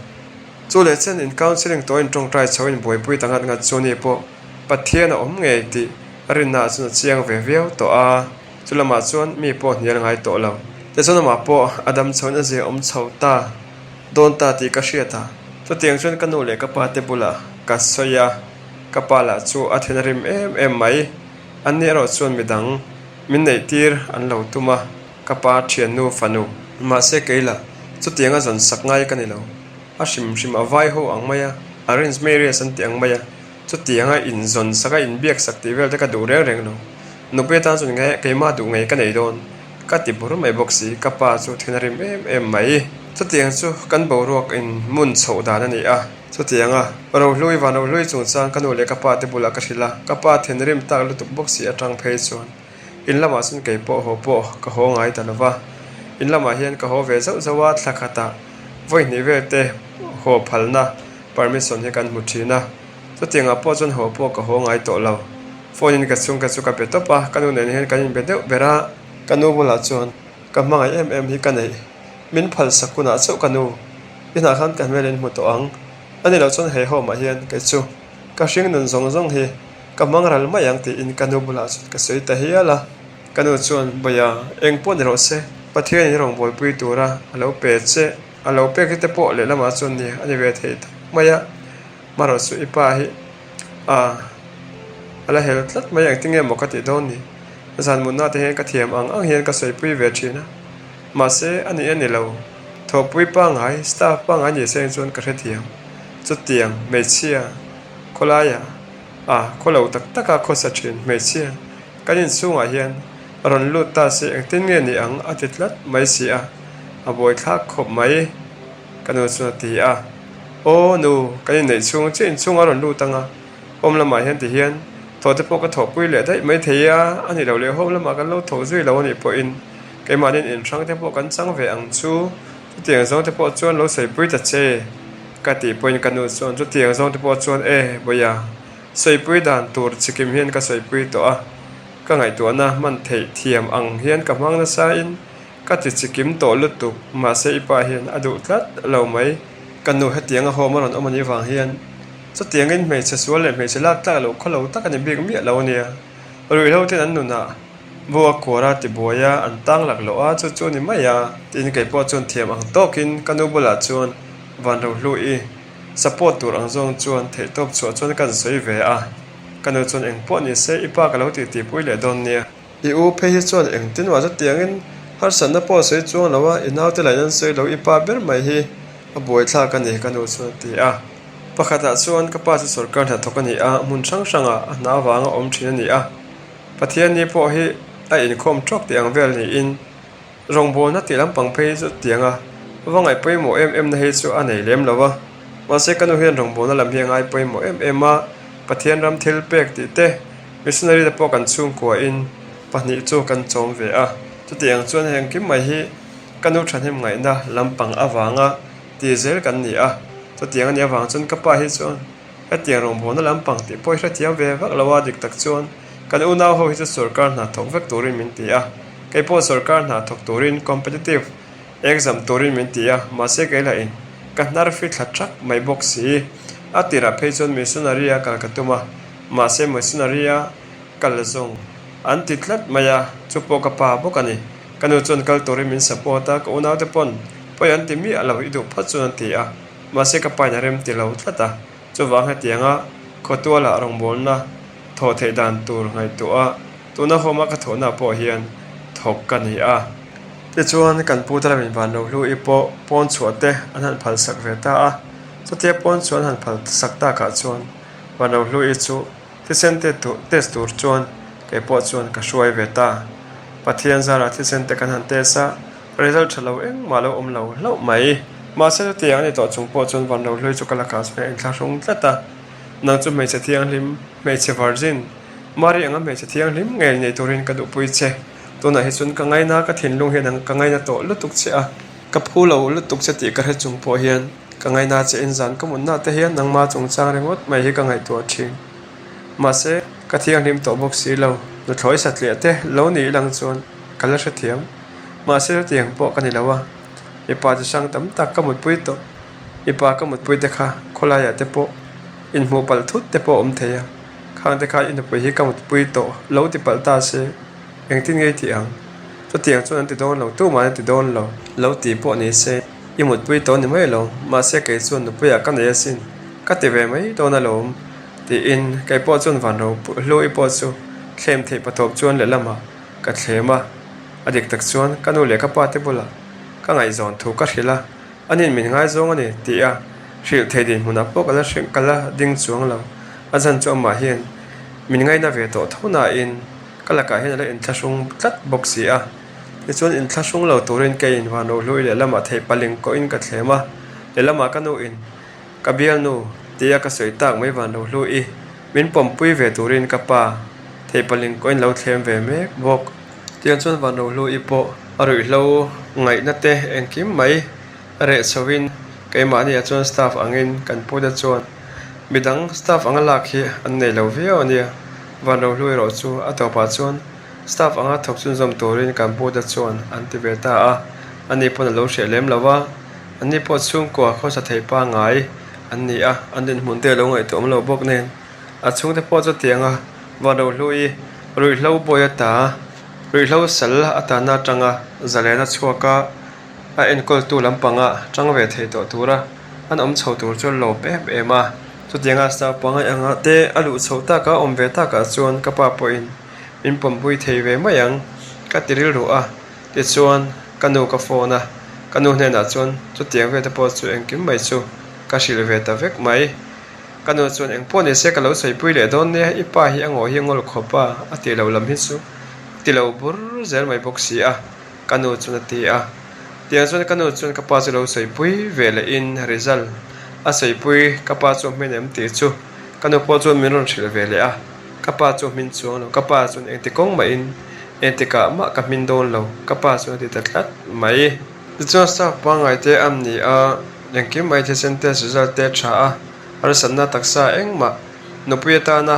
Speaker 1: Chu leh chen in counselling tawh in tawngtai chho in buaipui ta ngat ngat chu ni pawh Pathian a awm ngei tih rinna ah chuan a chiang ve viau tawh a. Chu lamah chuan mi pawh hnial ngai tawh lo. Tichuan amah pawh a dam chho in a zia awm chho ta dawn ta tih ka hriat a. Chutiang chuan ka nu leh ka pa te bulah ka sawi a, ka pa lah chu a then a rim em em mai. Anni erawh chuan midang min neih tir an lo tum a, ka pa thiannu fanu. Mahse kei lah chutianga zawn sak ngai ka ni lo. A hrim hrim a vai ho ang mai a, arrange marriage an ti ang mai a, chutianga in zawn sak a inbiak sak tih vel te ka duh reng reng lo. Nupui atan chuan nge keimah duh ngei ka nei dawn ka ti bur mai bawk si, ka pa chu then a rim em em mai. Chutiang chu kan boruak in mun chhoh dan a ni a. Chutianga Rohlui van Rohlui chungchang ka nu leh ka pa te bulah ka hrilh a, ka pa thinrim tak lutuk bawk si atang phei chuan in lamah chuan kei pawh haw pawh ka haw ngai ta lova. In lamah hian ka haw ve zauh zauh a, thla khatah vawi hnih vel te haw phalna permission hi kan hmu thin a, chutiangah pawh chuan haw pawh ka haw ngai tawh lo. Phone in ka chhungte chu ka be tawp a, ka nu nen hian kan inbe deuh ber a, ka nu bulah chuan ka hmangaih em em hi ka neih. Min phal sak hunah chauh ka nu, i hnah khan ka hmel in hmu tawh ang. A ni loh chuan he home ah hian kei chu ka hring nun zawng zawng hi ka hmang ral mai ang tiin ka nu bulah chuan ka sawi ta hial a. Ka nu chuan, Bawia, eng pawh ni rawh se, Pathianin i rawn buaipui tura a lo pe che, a lo pek hi te pawh lehlamah chuan ni a ni ve thei tak mai a, marawh chu i pa hi a a la hel tlat mai ang tinge maw ka tih dawn ni. Zan mutna te hian ka thiam ang ang hian ka sawipui ve thin a. Mahse, a nih a ni lo. Thawhpui pangngai, staff pangngai ni seng chuan ka hrethiam. Chutiang, hmeichhia, khawlaia a khawlo tak taka khawsa thin hmeichhia kan inchhungah hian rawn lut ta se engtin nge ni ang a ti tlat mai si a. A buaithlak khawp mai, ka nu chuan a ti a. Aw nu, kan inneih chhung chiah inchhung a rawn lut ang a, home lamah hian ti hian thawh te pawh ka thawhpui leh daih mai thei a, a nih loh leh home lamah kan lo thawh zui lo a nih pawhin keimahniin inhrang te pawh kan chang ve ang chu, chutiang zawng te pawh chuan lo sawipui ta che ka tih pawhin ka nu chuan chutiang zawng te pawh chuan e Bawiha sawipui dan tur chikim hian ka sawipui tawh a, ka ngaihtuahna hman theih thiam ang hian ka hmang nasa in Ka ti chikim tawh lutuk, mahse i pa hian a duh tlat lo mai. Ka nu hetianga home a rawn awm anih vang hian chutiangin hmeichhe sual leh hmeichhe lak tlak loh khaw lo tak a ni bik miah lo ania. Ruihhlo ten an nunah bu a kuar a tibuai a, an tang lak loh a, chu chu a ni mai a. Tiin kei pawh chuan thiam ang tawkin ka nu bulah chuan Vanrohlu-i support tur ang zawng chuan theihtawp chhuah chuan ka sawi ve a. Ka nu chuan engpawh ni se i pa ka lo titipui leh dawn nia. I u phei hi chuan engtin mah chutiangin harsatna pawh a sawi chuang lo a, i naute lahin an sawi lo, i pa ber mai hi a buaithlak a ni ka nu chuan a ti a. Pakhatah chuan ka pa chu sawrkar hnathawk a ni a, hmun hrang hrangah a hna avanga awm thin a ni a. Pathianni pawh hi a inkhawm tawk tih ang vel niin Rawngbawlna tih lampang phei chu tianga va ngaih pawimawh em em na hi chu a nei lem lo a, mahse ka nu hian rawngbawlna lam hi a ngai pawimawh em em a, Pathian ram thil pek tih te, missionary te pawh kan chhungkua in pahnih chu kan chawm ve a, chutiang chuan heng kim mai hi ka nu thahnem ngaihna lampang avanga ti zel kan ni a, chutiang a nih avang chuan ka pa hi chuan Hetiang rawngbawlna lampang tih pawh i hrethiam ve vak lo a, dik tak chuan kan unau ho hi chu sorkar hna thawk vek turin min ti a, kei pawh sorkar hna thawk turin competitive exam turin min ti a, mahse kei lah in ka hnar fi thla thak mai bawk si. A tirah phei chuan missionary a kal ka tum a, mahse missionary a kal zawng an ti tlat mai a, chu pawh ka pa bawk a ni. Ka nu chuan kal turin min support a, ka unaute pawn pawi an ti miah lo, i duh phawt chuan an ti a. Mahse ka pain a rem ti lo tlat a, chuvang hetianga khawtualah rawngbawlna thawh theih dan tur ngaihtuah a, tuna home-a ka thawhna pawh hian thawk ka ni a. Tichuan kan pu te lamin van lo hlu-i pawh pawn chhuah te an han phal sak ve ta a, chutia pawn chhuah an han phal sak takah chuan van lo hlu-i chu thisen te test tur chuan kei pawh chuan ka hruai ve ta. Pathian zarah thisen te kan han test a. Result tha lo engmah lo awm lo hlauh mai. Mahse chutiang a ni tawh chung pawh chuan van rohlui chu ka la khas hmel inthlahrung tlat a. Nang chu hmeichhe thianghlim, hmeichhe virgin, Mari anga hmeichhe thianghlim ngei nei turin ka duhpui che. Tunah hi chuan ka ngaina, ka thinlung hian ka ngaina tawh lutuk che a. Ka phu lo lutuk che tih ka hre chung pawh hian ka ngaina che in zan ka mutna te hian nangma chungchang ringawt mai hi ka ngaihtuah thin. Mahse ka thianghlim tawh bawk si lo. Nuthlawi satliah te lo ni ilang chuan ka la hrethiam. Mahse hetiang pawh ka ni lo a, mipa chi hrang tam tak ka mutpui tawh. Mipa ka mutpui te kha khawlaiah te pawh inhmuh palh thut te pawh a awm thei a, khang te kha i nupui hi ka mutpui tawh lo ti palh ta se engtin nge i tih ang? Chutiang chuan an ti dawn lo, tumah an ti dawn lo. Lo ti pawh ni se i mutpui tawh ni mai lo, mahse kei chuan nupuiah ka nei asin, ka ti ve mai dawn alawm tiin kei pawh chuan van ro hlui pawh chu thlem theih pathawp chuan lehlamah ka thlem a. A dik tak chuan ka nu leh ka pa te bulah ka ngaihzawn thu ka hrilh a, anin min ngaizawng a ni tih a hrilh thei dinhmunah pawh ka la hrilh ka la ding chuang lo. A zan chu amah hian min ngaina ve tawh tho nain ka lakah hian a la inthlahrung tlat bawk si a. Tichuan inthlahrung lo turin keiin van rohlui lehlamah theih paling kawhin ka thlem a, lehlamah ka nuin ka bialnu tia ka sawi tak mai van rohlui min pawmpui ve turin ka pa theih paling kawhin lo thlem ve mek bawk. Tiang chuan van rohlu i pawh a ruihhlo ngaihna te engkim mai reh chhoin keimahni ah chuan staff angin kan pute chuan midang staff anga lak hi an nei lo viau a nia. Van rohlu erawh chu a tawpah chuan staff anga thawk chhunzawm turin kan pute chuan an ti ve ta a, ani pawn a lo hreh lem lo a, anni pawh chhungkua khawsa thei pangngai an ni a, an dinhmun te a lo ngaihtuah awm lo bawk nen. A chhungte pawh chu tianga van rohlu i ruihhlo bawi ata ruihhlo sal atana atanga zalen a chhuak a, a enkawltu lampanga tang ve thei tawh tura an awm chho tur chu a lawm em em a. Chutianga staff pangngai anga te a luh chhoh taka awm ve takah chuan ka pa pawhin min pawmpui thei ve mai ang ka ti rilru a, tichuan ka nu ka phone a, ka nu hnenah chuan chutiang vel te pawh chu engkim mai chu ka hrilh ve ta vek mai. Ka nu chuan eng pawh ni se ka lo sawipui leh dawn nia, i pa hi a ngaw hi a ngawl khawp a, a tih loh lam hi chu ti lo bur zel mai bawk si a, ka nu chuan a ti a. Tiang chuan ka nu chuan ka pa chu lo sawipui ve lehin result a sawipui ka pa chu a hmin em tih chu ka nu pawh chuan min rawn hrilh ve leh a, ka pa chu a hmin chuang lo, ka pa chuan engti kawng mahin engtikah mah ka hmin dawn lo ka pa chuan a ti ta tlat mai. Tichuan staff pangngai te a ni a, engkim mai thisen test result te a tha a, harsatna taksa engmah nupui atana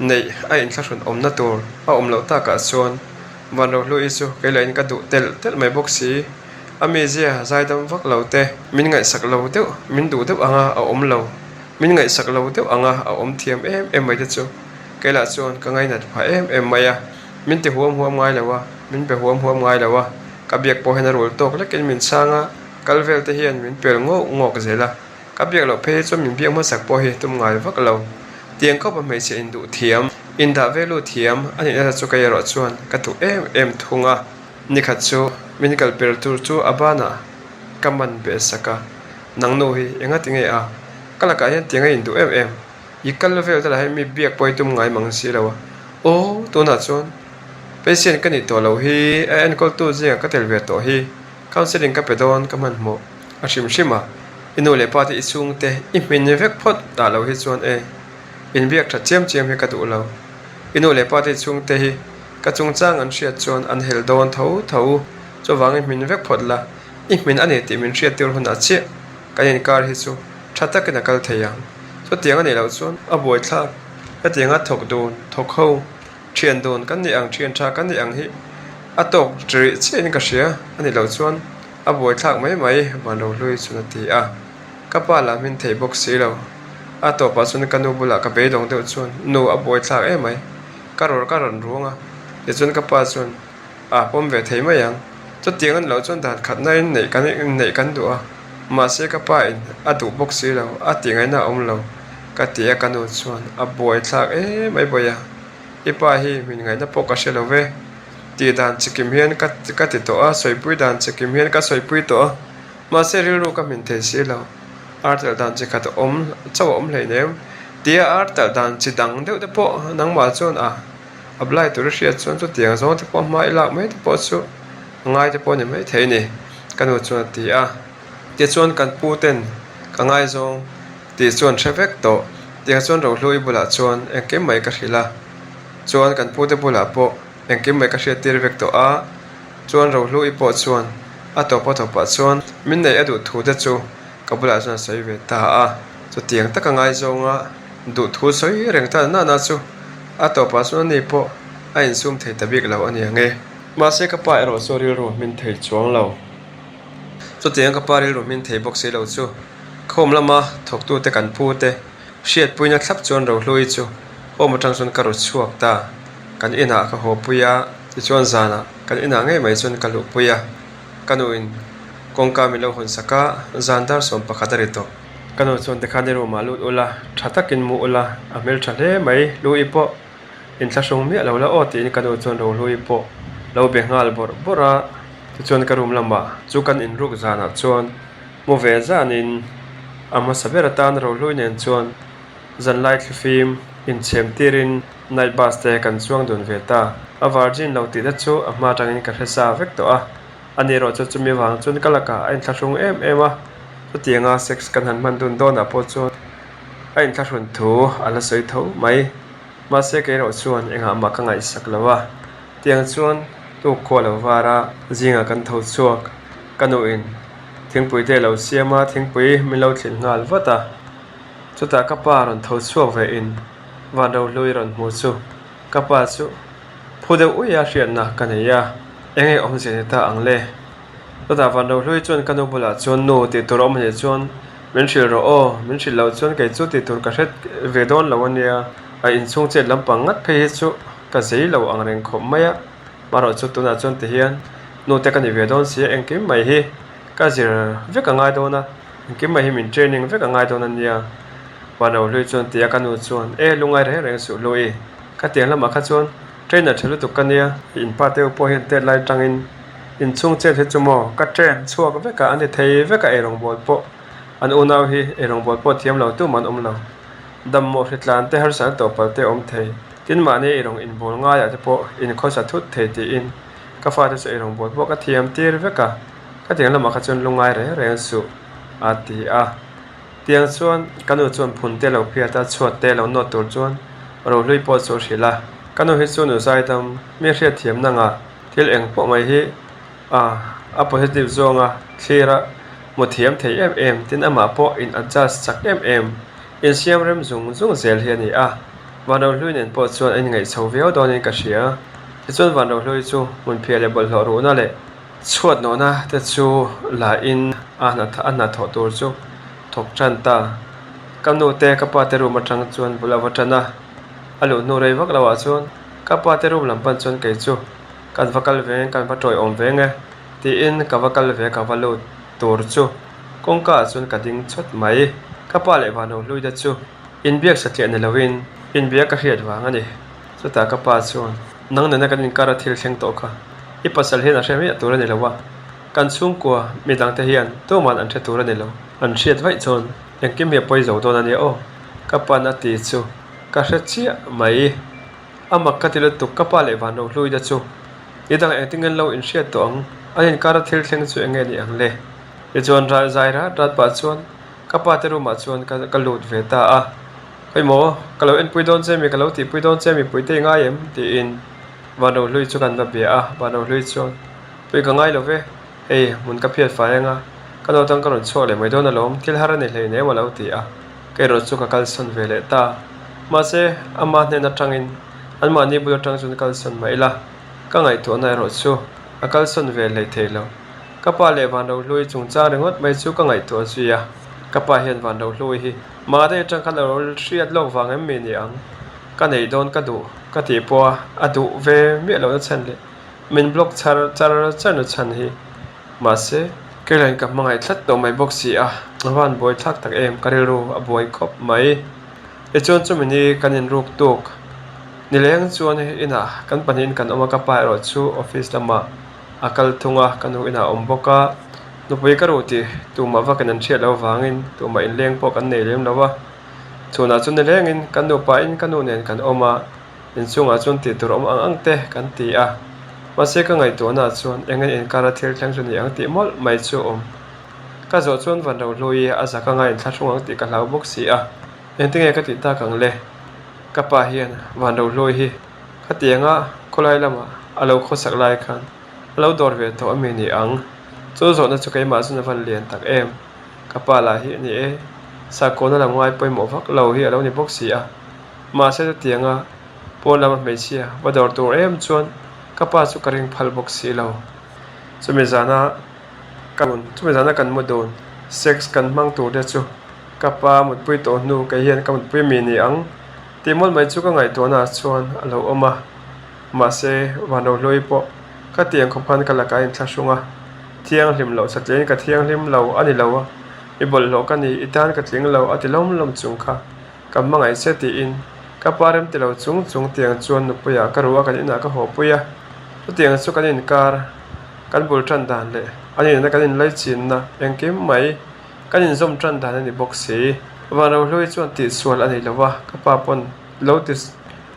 Speaker 1: neih a inthlahrun awmna tur a awm loh takah chuan Vanrohluii chu kei lahin ka duh telh telh mai bawk si. A mizia zaidam vak lo te, min ngaihsak lo deuh, min duh deuh anga a awm lo, min ngaihsak lo deuh anga a awm thiam em em mai te chu kei lah chuan ka ngainat phah em em mai a. Min ti huam huam ngai lo a, min be huam huam ngai lo a, ka biak pawh hian a rul tawk lekin min chhang a, kal vel te hian min pel ngawk ngawk zel a. Ka biak loh phei hi chuan min biak hmasak pawh hi tum ngai vak lo. Tiang khawpa hmeichhe induh thiam, indah ve lut thiam a nih nasa chu kei erawh chuan ka duh em em thung a. Nikhat chu min kal per tur chu a banah ka man beh sak a, Nang nu hi enga ti nge a? Ka lakah hian tiang a induh em em. I kal vel te lah hian mi biak pawh hi tum ngai mang si lo a. Aw, tunah chuan patient ka nih tawh loh hi a enkawltu zingah ka tel ve tawh hi. Counselling ka pe dawn ka hmanhmawh a hrim hrim a, i nu leh pa te i chhungte i hmin vek phawt dah lo hi chuan e, inbiak tha chiam chiam hi ka duh lo. I nu leh pa te i chhungte hi ka chungchang an hriat chuan an hel dawn tho tho, chuvangin hmin vek phawt la, i hmin a ni tih min hriat tir hunah chiah kan inkar hi chu tha takin a kal thei ang. Chutiang a nih loh chuan a buaithlak hetianga thawk dun thawk ho. Thian dun kan nih ang, thian tha kan nih ang hi a tawk rih chiahin ka hria a nih loh chuan a buaithlak mai mai Vanrohlui chuan a ti a. Ka pa lah hmin thei bawk si lo. A tawpah chuan ka nu bulah ka beidawng deuh chuan nu a buaithlak em mai, ka rawr ka rawn ruang a, tichuan ka pa chuan a pawm ve thei mai ang. Chutiang a ni loh chuan dan khatna in neih kan inneih kan duh a, mahse ka pa in a duh bawk si lo, a tih ngaihna a awm lo ka ti a ka nu chuan a buaithlak em mai bawi a. I pa hi min ngaihna pawh ka hre lo ve. Tih dan chikim hian ka ka ti tawh a, sawipui dan chikim hian ka sawipui tawh a, mahse rilru ka hmin thei si lo. Ar talh dan chi khat a awm chauh a awm hleinem. Tia ar talh dan chi dang deuh te pawh nangmah chuan a apply tur i hriat chuan chutiang zawng te pawh hma i lak mai te pawh chu a ngai te pawh a ni maithei a ni, ka nu chuan a ti a. Tichuan kan pu ten ka ngaizawng. Tih chuan hre vek tawh. Tiang chuan Rohlui bulah chuan engkim mai ka hrilh a, chuan kan pute bulah pawh engkim mai ka hriat tir vek tawh a, chuan Rohlui pawh chuan a tawp a tawpah chuan min neih a duh thu te chu ka bulah chuan a sawi ve ta a. Chutiang taka ngaizawnga duh thu sawi reng ta nana chu a tawpah chuan ani pawh a insum thei ta bik lo a ni ang e. Mahse ka pa erawh chu rilru hmin thei chuang lo. Chutiang ka pa rilru hmin thei bawk si lo chu Khawm lama thawktute kan pu te hriatpuina thlap chuan Rohlui chu home atang chuan ka rawt chhuak ta. Kan inah ka haw pui a, tichuan zanah kan inah ngei mai chuan ka luh pui a. Ka nuin kawngka min lo hawn sak a, zan dar 11 a ri tawh. Ka nu chuan tikhan i room ah lut ula, tha takin mu ula, a hmeltha hle mai, Lui pawh Inthlahrung miah lo la aw tiin ka nu chuan Rohlui pawh lo be nghal bawrh bawrh a, tichuan ka room lamah chu kan inruk zanah chuan mu ve zanin a hmasa ber atan Rohlui nen chuan zanlai thlifim inchhem tirin night bus te kan chuang dun ve ta. A virgin lo tihna chu a hma atangin ka hre sa vek tawh a, ani erawh chu chumi vang chuan ka lakah a inthlahrung em em a, chutianga sex kan han hman dun dawnah pawh chuan a inthlahrun thu a la sawi tho mai. Mahse kei erawh chuan engah mah ka ngaihsak lo a, tiang chuan tuk khua lo var a, zingah kan tho chhuak. Ka nuin thingpui te lo siam a, thingpui min lo thlilh nghal vat a. Chutah ka pa rawn tho chhuak ve in van rohlui rawn hmu chu ka pa chu phu deuh uih a hriatna ka nei a, enge awmzia ni ta ang le? Chutah van rohlui chuan ka nu bulah chuan nu tih tur a awm anih chuan Min hrilh rawh aw, min hrilh loh chuan kei chu tih tur ka hret ve dawn lo a nia. A inchhung chet lampang ngat phei hi chu ka zei lo ang reng khawp mai a, marawh chu tunah chuan ti hian nu te ka ni ve dawn si a, engkim mai hi ka zir vek a ngai dawn a, engkim mai hi min training vek a ngai dawn a nia. Vano hlui chuan ti a ka nu chuan, E lungai reng reng suh Hlui, khatiang lamah kha chuan trainer tha lutuk ka nia, in pa te pawh hian tet lai tangin Inchhung chet hi chu maw ka train chhuak vek a, an ti thei vek a eirawngbawl pawh an unau hi eirawngbawl pawh thiam lo tum an awm lo. Dammawh hritlan te harsatna tawhpal te awm thei. Tin mahni eirawng inbawl ngaiah te pawh inkhawsa thut thei tiin ka fate chu eirawngbawl pawh ka thiam tir vek a. Khatiang lamah kha chuan lungngai reng reng suh, a ti a. Tiang chuan ka nu chuan phun te lo phiat a, chhuat te lo nawt tur chuan rohlui pawh chu a hrilh a. Ka nu hi chu nu zaidam, mi hriatthiam nangah thil eng pawh mai hi a a positive zawnga thlir a hmu thiam thei em em, tin amah pawh in adjust chak em em, insiam rem zung zung zel hi a ni a. Vanrohlui nen pawh chuan a inngaih chho viau dawnin ka hria. Tichuan Vanrohlui chu hmunphiah leh bawlhhlawh ruhna leh Chhuat nawhna te chu la in a a hnathawh tur chu thawk tan ta. Ka nu te ka pa te room atang chuan bul a va tan a, a luh hnu rei vak lo ah chuan ka pa te room lam pan chuan kei chu kan va kal veng kan va tawiawm veng e tiin ka va kal ve ka va lut tur chu kawngka ah chuan ka ding chawt mai. Ka pa leh vanho hlui te chu inbiak satliah ni lo in inbiak ka hriat vang a ni. Chutah ka pa chuan nang nena kan inkar a thil thleng tawh kha i pasal hian a hre miah tur a ni lo a, kan chhungkua mi dangte hian tuman an hre tur a ni lo. An hriat vaih chuan engkim hi a pawi zo dawn a nia aw, ka pan a ti chu ka hre chiah mai. A mak ka ti lutuk ka pa leh vanro hlui te chu ni dang engtin nge an lo inhriat tawh ang, an inkar a thil thleng chu eng nge ni ang le? Tichuan zai rat rat pah chuan ka pa te room ah chuan ka lut ve ta a. Khawimaw, ka lo enpui dawn che mi, ka lo tihpui dawn che mipui te i ngai em? tiin Vanrohlui chu kan va bia a, Vanrohlui chuan, Pui ka ngai lo ve, hei hmun ka phiat fai anga, ka nautang ka rawn chhuak leh mai dawn alawm, thil har a ni hlei nem a lo ti a, ka erawh chu ka kalsawn ve leh ta. Mahse, ama hnen atangin anmahni bul atang chuan kalsawn mah ila, ka ngaihtuahna erawh chu a kalsawn ve hlei thei lo. Ka pa leh Vanrohlui chungchang ringawt mai chu ka ngaihtuah zui a, ka pa hian Vanrohlui hi Mahni atang khan a lo hriat lawk vang em mi ni ang? Ka neih dawn ka duh ka tih pawh a, a duh ve miah lohna chhan leh min block char char char na chhan hi. Mahse, keilahin ka hmangaih tlat tawh mai bawk si a, a van buai thlak tak em, ka rilru a buai khawp mai. Tichuan chumi ni kan inruk tuk nileng chuan inah kan pahnihin kan awm a, ka pa erawh chu office lamah a kal thung a, ka nu inah a awm bawk a. Nupui ka ruh tih tumah vakin an hriat loh avangin tumah inleng pawh kan nei lem lo a. Chhunah chu nilengin kan nupain ka nu nen kan awm a, inchungah chuan tih tur awm ang ang te kan ti a. Mahse ka ngaihtuahnaah chuan eng nge inkara thil thleng chu ni ang tih mawlh mai chu awm. Ka zawh chuan van rohlui a zak anga inthlahrung ang tih ka hlau bawk si a, engtinge ka tih tak ang le? Ka pa hian van rohlui hi khatianga khawlai lamah a lo khawsak lai khan A lo dawr ve tawh ami ni ang? Chu zawhna chu keimah chuan a van lian tak em? Ka pa lah hi a ni e, sakawna lam ngai pawimawh vak lo hi a lo ni bawk si a. Mahse chutianga pawn lama hmeichhia va dawr tur em chuan ka pa chu ka ring phal bawk si lo. Chumi zana kan chumi zana kan mu dun sex kan hmang tur te chu ka pa mutpui tawh hnu kei hian ka mutpui mi ni ang tih mawlh mai chu ka ngaihtuahnaah chuan a lo awm a. Mahse, Vanrohlui pawh ka tiang khawp khan ka lakah a inthlahrung a, thianghlim loh satliahin ka thianghlim lo a ni lo a, i bawlhhlawh ka ni, i tan ka tling lo a ti lawm lawm chung kha ka hmangaih che tiin ka pa rem ti lo chung chung tiang chuan nupuiah ka ruh a kan inah ka haw pui a, chutiang chu kan inkar kan bul tan dan leh an inna kan inlaichinna engkim mai kan inzawm tan dan a ni bawk si. Vanrohlui chuan tihsual a nei lo a, ka pa pawn lo ti.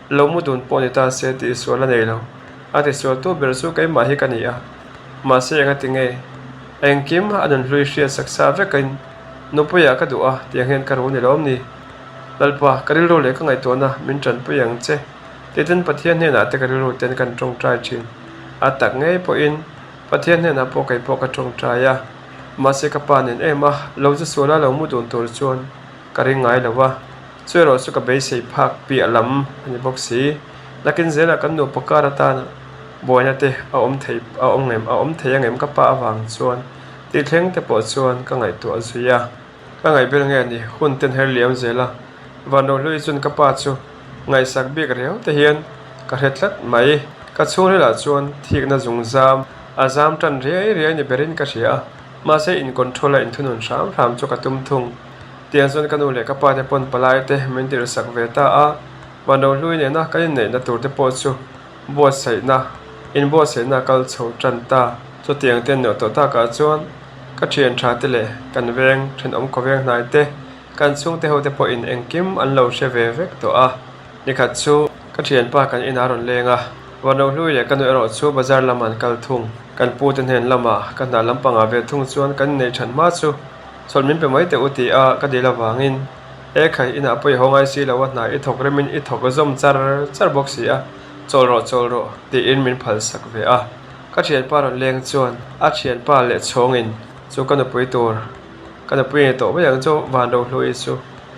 Speaker 1: Lo mu dun pawh ni ta se tih sual a nei lo. A tisual tu ber chu keimah hi ka ni a. Mahse enga ti nge? Engkim a nunhlui hriat sak sa vekin nupuiah ka duh a tiang hian ka ru ni lawm ni? Lalpa, ka rilru leh ka ngaihtuahna min tanpui ang che. Titin Pathian hnenah te ka rilru ten kan tawngtai thin. A tak ngei pawhin Pathian hnenah pawh kei pawh ka tawngtai a. Mahse ka pa nen em a, lo chu suala lo mu dun tur chuan ka ring ngai lo a. Chu erawh chu ka beisei phak piah lam a ni bawk si. Nakin zelah kan nupa kar atana buaina te a awm thei a awm ngem a awm thei angem ka pa avang chuan tih thleng te pawh chuan ka ngaihtuah zui a. Ka ngaihbel nge ni hun ten her liam zel a, Vanrohlui chuan ka pa chu ngaihsak bik riau te hian ka hre tlat mai. Ka chhungrilah chuan thikna zung zam a zam tan riai riai ni berin ka hria a, mahse in control a inthunun hram hram chu ka tum thung. Tiang chuan ka nu leh ka pa te pawn palai te min tirh sak ve ta a, Vanrohlui nena kan inneihna tur te pawh chu buatsaihna, inbuatsaihna a kal chho tan ta. Chutiang te neuh tawh takah chuan ka thian tha te leh kan veng thenawm khawveng hnai te, kan chhungte ho te pawhin engkim an lo hre ve vek tawh a. Nikhat chu ka thianpa kan inah a rawn leng a, Vanrohlui leh ka nu erawh chu bazar lamah an kal thung. Kan pu te hnen lama ka hna lampangah ve thung chuan kan inneih that hma chu chawlh min pe mai teh u ti a ka dil avangin he khai inah pawh i haw ngai si lo a hna i thawk remin i thawk zawm char char bawk si a, chawl rawh chawl rawh tiin min phalsak ve a. Ka thianpa rawn leng chuan a thianpa leh chhawngin chu ka nupui tur ka nupui ni tawh mai ang chu Vanrohlui chu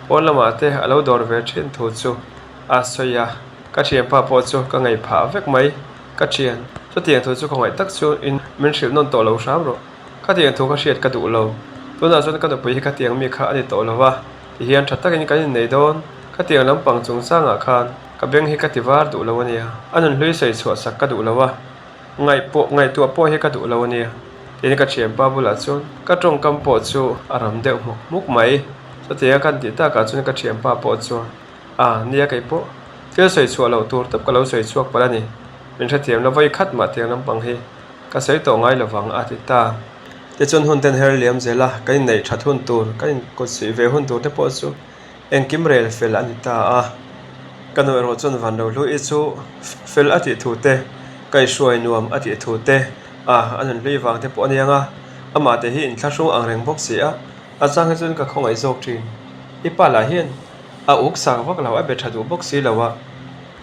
Speaker 1: pawn lamah te a lo dawr ve thin thu chu a sawi a, ka thianpa pawh chu ka ngaih phah vek mai. Ka thian, chutiang thu chu khawngaih tak chu in min hrilh nawn tawh lo hram rawh. Khatiang thu ka hriat ka duh lo. Tunah chuan ka nupui hi khatiang mi kha a ni tawh lo va, tihian tha takin kan innei dawn. Khatiang lampang chungchangah khan ka beng hi ka ti var duh lo a nia. A nunhlui sawi chhuah sak ka duh lo a, ngaih pawh ngaihtuah pawh hi ka duh lo a nia. Tin ka thianpa bulah chuan ka tawngkam pawh chu a ram deuh hmuk hmuk mai. Chutianga kan tih takah chuan ka thianpa pawh chuan. A, nia kei pawh. Thil sawi chhuah loh tur tawp ka lo sawi chhuak palh a ni. Min hrethiam lo vawi khat mah tiang lampang hi ka sawi tawh ngai lovang a ti ta. Tichuan hun ten her liam zel a, kan inneih that hun tur, kan inkawt suih ve hun tur te pawh chu engkim rel fel a ni ta a. Ka nu erawh chuan van lo hlui chu fel a tih thu te, kaihhruai nuam a tih thu te, a, a nun hlui vang te pawh a ni ang a, amah te hi inthlahrung ang reng bawk si a, a chang hi chuan ka khawngaih zawk thin. I pa lah hian A uk sak vak lo, a be tha duh bawk si lo a,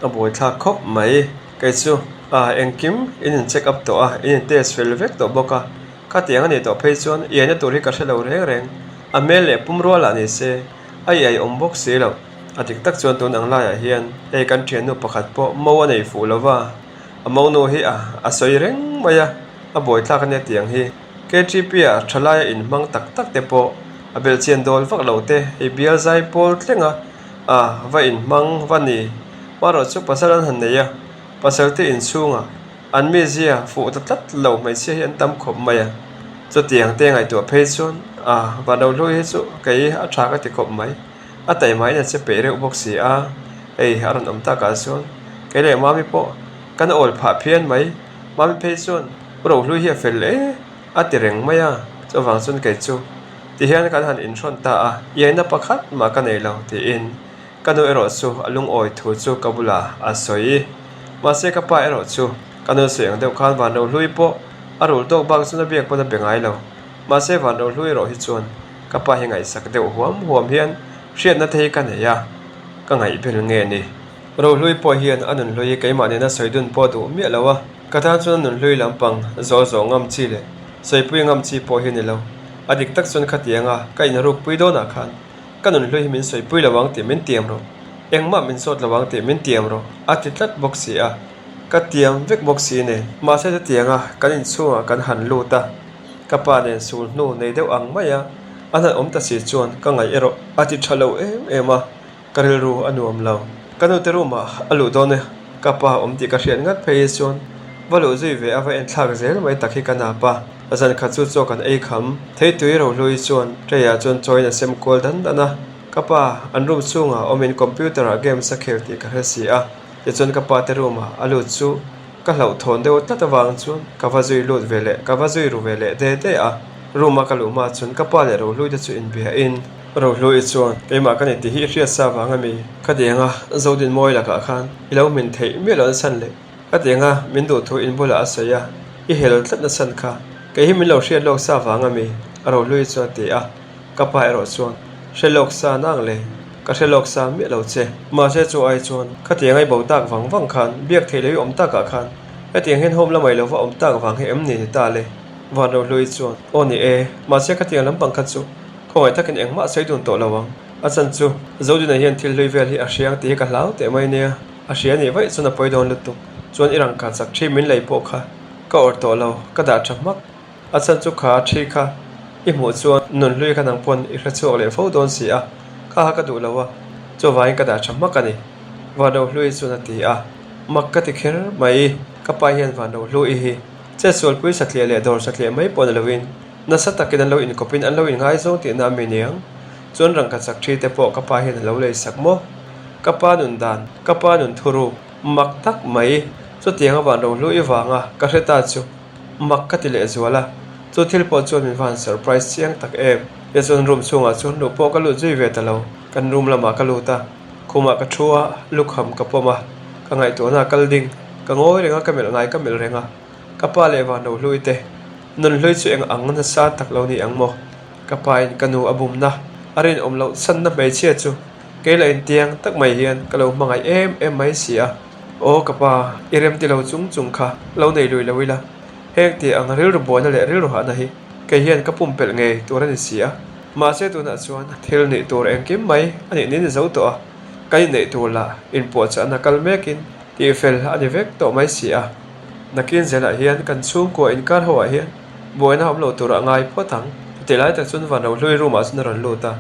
Speaker 1: a buaithlak khawp mai. Kei chu a engkim in in check up tawh a, in in test fel vek tawh bawk a, khatiang a nih tawh phei chuan iaina tur hi ka hre lo reng reng. A hmel leh pum rual ah ni se, a iai awm bawk si lo. A dik tak chuan tun ang laiah hian hei kan thiannu pakhat pawh mo a nei fuh lo va, a monu hi a a sawi reng mai a, a buaithlak a nia tiang hi. KTP-ah thalaia inhmang tak tak te pawh a belhchian dawl vak lo te hei bial zai pawl thleng a, a va inhmang va ni. Hmarawh chu pasal an han nei a, pasal te inchhungah an mizia fuh ta tlat lo hmeichhia hi an tam khawp mai a. Chutiang te ngaihtuah phei chuan a van lo hlui hi chu kei a tha ka ti khawp mai. A taima in a che peih reuh bawk si a, hei a rawn awm takah chuan kei leh Mami pawh kan awl phah phian mai. Mami phei chuan Rohlui hi a fel e a ti reng mai a, chuvang chuan kei chu tihian kan han inhrawn ta a, iaina pakhat mah ka nei lo tiin ka nu erawh chu a lungawi thu chu ka bulah a sawi. Mahse ka pa erawh chu ka nu sawi ang deuh khan van Rohlui pawh a rul tawk bak chuan a biak pawn a be ngai lo. Mahse van Rohlui erawh hi chuan ka pa hi ngaihsak deuh huam huam hian hriatna te hi ka nei a, ka ngaihbel nge ni. Rohlui pawh hian a nunhlui keimah nena sawi dun pawh duh miah lo a, ka tan chuan a nunhlui lampang zawh zawh ngam chi leh sawipui ngam chi pawh hi ni lo. A dik tak chuan khatianga ka inrukpui dawnah khan ka nunhlui hi min sawipui lo ang tih min tiam rawh, engmah min sawt lo ang tih min tiam rawh a ti tlat bawk si a, ka tiam vek bawk si nen. Mahse chutianga kan inchhungah kan han lut a, ka pa nen sul hnu nei deuh ang maia an han awm ta si chuan ka ngaih erawh a ti tha lo em em a. Ka rilru a nuam lo. Ka nute room ah a luh dawn e, ka pa awm tih ka hriat ngat phei hi chuan va luh zui ve a va en thlak zel mai tak hi ka nap a. Zan khat chu chaw kan ei kham. Theitui rohlui chuan tray ah chuan chaw in a sem kual dan dan a. Ka pa an room chhungah awmin computer ah games a khel tih ka hre si a. Tichuan ka pa te room ah a lut chu ka hlauhthawn deuh tlat avang chuan ka va zui lut ve leh ka va zui ru ve leh de de a. Room a ka luh hma chuan ka pa leh rohlui te chu inbia in. Rohlui chuan, Keimah ka ni tih hi i hriat sa vang a mi? Ka tiang a, Zodinmawi lakah khan i lo hmin theih miah lo nachhan leh ka tiang a, min duh thu in bulah a sawi a, i hel tlat nachhan kha kei hi min lo hriat lawk sa vang a mi? Rohlui chuan a ti a, ka pa erawh chuan, Hre lawk sa nang le, ka hre lawk sa miah lo che. Mahse chu ai chuan, ka tiang a i bo tak vang vang khan, biak theih loh i awm takah khan hetiang hian home lamai lova awm tak vang hi em ni ni ta le? Van Rohlui chuan, Aw ni e, mahse ka tiang lampang kha chu Khawngaih takin engmah sawi dun tawh lo ang. A chan chu, Zodina hian thil hlui vel hi a hriang tih hi ka hlau teh mai nia. A hria nih vaih chuan a pawi dawn lutuk. Chuan i rangka chak thi min lei pawh kha ka awrh tawh lo, ka dah tha hmak. A chan chu kha thi kha i hmuh chuan nun hlui kha nang pawn i hre chhuak leh fo dawn si a, kha kha ka duh lo a, chuvangin ka dah tha hmak a ni. Vanrohlui chuan a ti a, mak ka ti kher mai. Ka pa hian Vanrohlui hi chetsualpui satliah leh dawr satliah mai pawh ni loin, Nasa takin an lo inkawpin an lo inngaizawng tihna a mi niang. Chuan rangka chak thi te pawh ka pa hian a lo lei sak maw? Ka pa nun dan, ka pa nun thuruk, mak tak mai. Chutiang a van rohlu i vanga ka hre ta chu mak ka ti leh zual a. Chu thil pawh chuan min van surprise chiang tak em. Tichuan room chhungah chuan luh pawh ka lut zui ve ta lo. Kan room lamah ka lut a, khumah ka thu a, lukham ka pawm a, ka ngaihtuahna a kal ding. Ka ngawi reng a, ka melh ngai ka melh reng a. Ka pa leh Vanrohlui te nunhlui chu eng ang nasa tak lo ni ang maw? Ka pa in ka nu a bumna a rinawm loh chhanna hmeichhia chu kei la intiang tak mai hian ka lo hmangaih em em mai si a. Aw ka pa, i remti lo chung chung kha lo nei lui lo ila, heng tih ang rilru buaina leh rilru hahna hi kei hian ka pumpelh ngei tur a ni si a. Mahse tunah chuan thil nih tur engkim mai a nih nin zo tawh a, kan inneih tur lah inpuahchahna kal mekin tihfel a ni vek tawh mai si a. Nakin zelah hian kan chhungkua inkar ho ah hian buaina awm lo turah ngai phawt ang. Chutih lai tak chuan Vanrohlui room ah chuan a rawn lut a,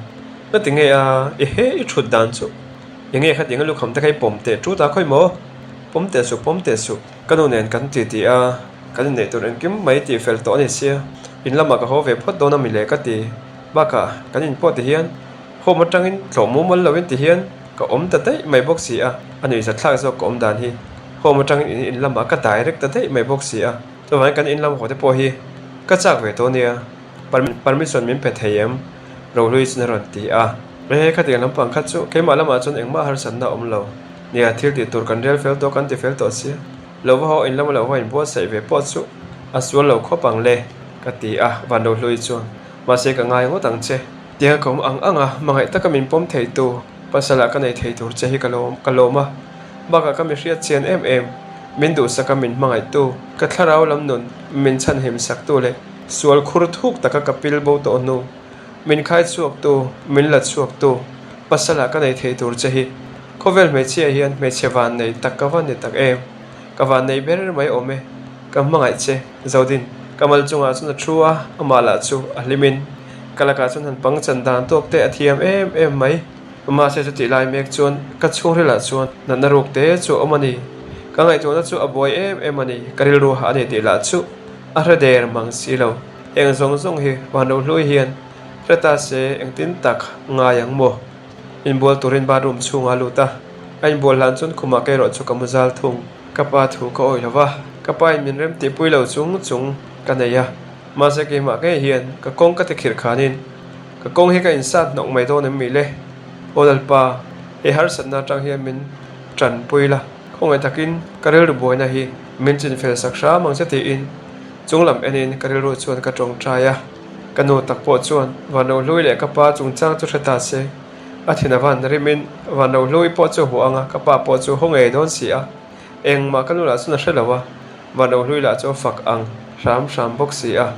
Speaker 1: Ngati nge a, i he i thut dan chu enge khatiang a lukham te kha i pawm teh tut a khawi maw? Pawm teh suh, pawm teh suh. Ka nu nen kan ti ti a, kan inneih tur engkim mai tih fel tawh a ni sia, in lamah ka haw ve phawt dawn a mi le ka ti. Bakah kan in pawh ti hian home atangin tlawh mumal loin ti hian ka awm ta daih mai bawk si a, a nuihzat thlak zawk ka awm dan hi. Home atangin in in lamah ka direct ta daih mai bawk si a, chuvangin kan in lam haw te pawh hi ka chak ve tawh nia, permission min pe thei em? Rohlui chuan a rawn ti a. Ehe khatiang lampang kha chu keimah lamah chuan engmah harsatna a awm lo. Nia, thil tih tur kan rel fel tawh kan ti fel tawh sia. Lo va haw in lama lo va inbuatsaih ve pawh chu a sual lo khawp ang le, ka ti a, Vanrohlui chuan. Mahse ka ngai ngawt ang che. Tia ka awm ang ang a, hmangaih taka min pawm thei tu, pasal ah ka nei thei tur che hi ka lawm ka lawm a. Bakah ka mi hriat chian em em, min duhsaka min hmangaih tu, ka thlarau lam nun min chhanhim sak tu leh sual khur thuk taka ka pil bo tawh hnu, min khai chhuak tu, min la chhuak tu, pasal ah ka nei thei tur che hi khawvel hmeichhia hian hmeichhe van nei tak ka van ni tak em? Ka van nei ber mai awm e, ka hmangaih che Zodin. Ka mal chungah chuan a thu a, amah lah chu a hlimin ka lakah chuan han pang chan dan tawk te a thiam em em mai. Mahse chutih lai mek chuan ka chhungrilah chuan natna ruk te chu a awm a ni. Ka ngaihtuahna chu a buai em em a ni, ka rilru hah a ni tih lah chu a hre der mang si lo. Eng zawng zawng hi Vanrohlui hian hre ta se engtin tak ngai ang maw? Inbual turin bathroom chhungah a lut a, a inbual hlan chuan khumah ka erawh chu ka mu zal thung. Ka pa thu ka awih lo va, ka pa in min rem tihpui lo chung chung ka nei a, mahse keimah ngei hian ka kawng ka ti khirh khanin ka kawng hi ka insat hnawk mai dawn em mi le? Aw Lalpa, he harsatna atang hian min tanpui la, khawngaih takin ka rilru buaina hi min chinfel sak hram ang che tiin chunglam enin ka rilru chuan ka tawngtai a. Ka nu tak pawh chuan Vanrohlui leh ka pa chungchang chu hre ta se, a thin a van rimin Vanrohlui pawh chu hmuh ang a, ka pa pawh chu haw ngei dawn si a. Engmah ka nu lah chuan a hre lo a, Vanrohlui lah chu a fak ang hram hram bawk si a.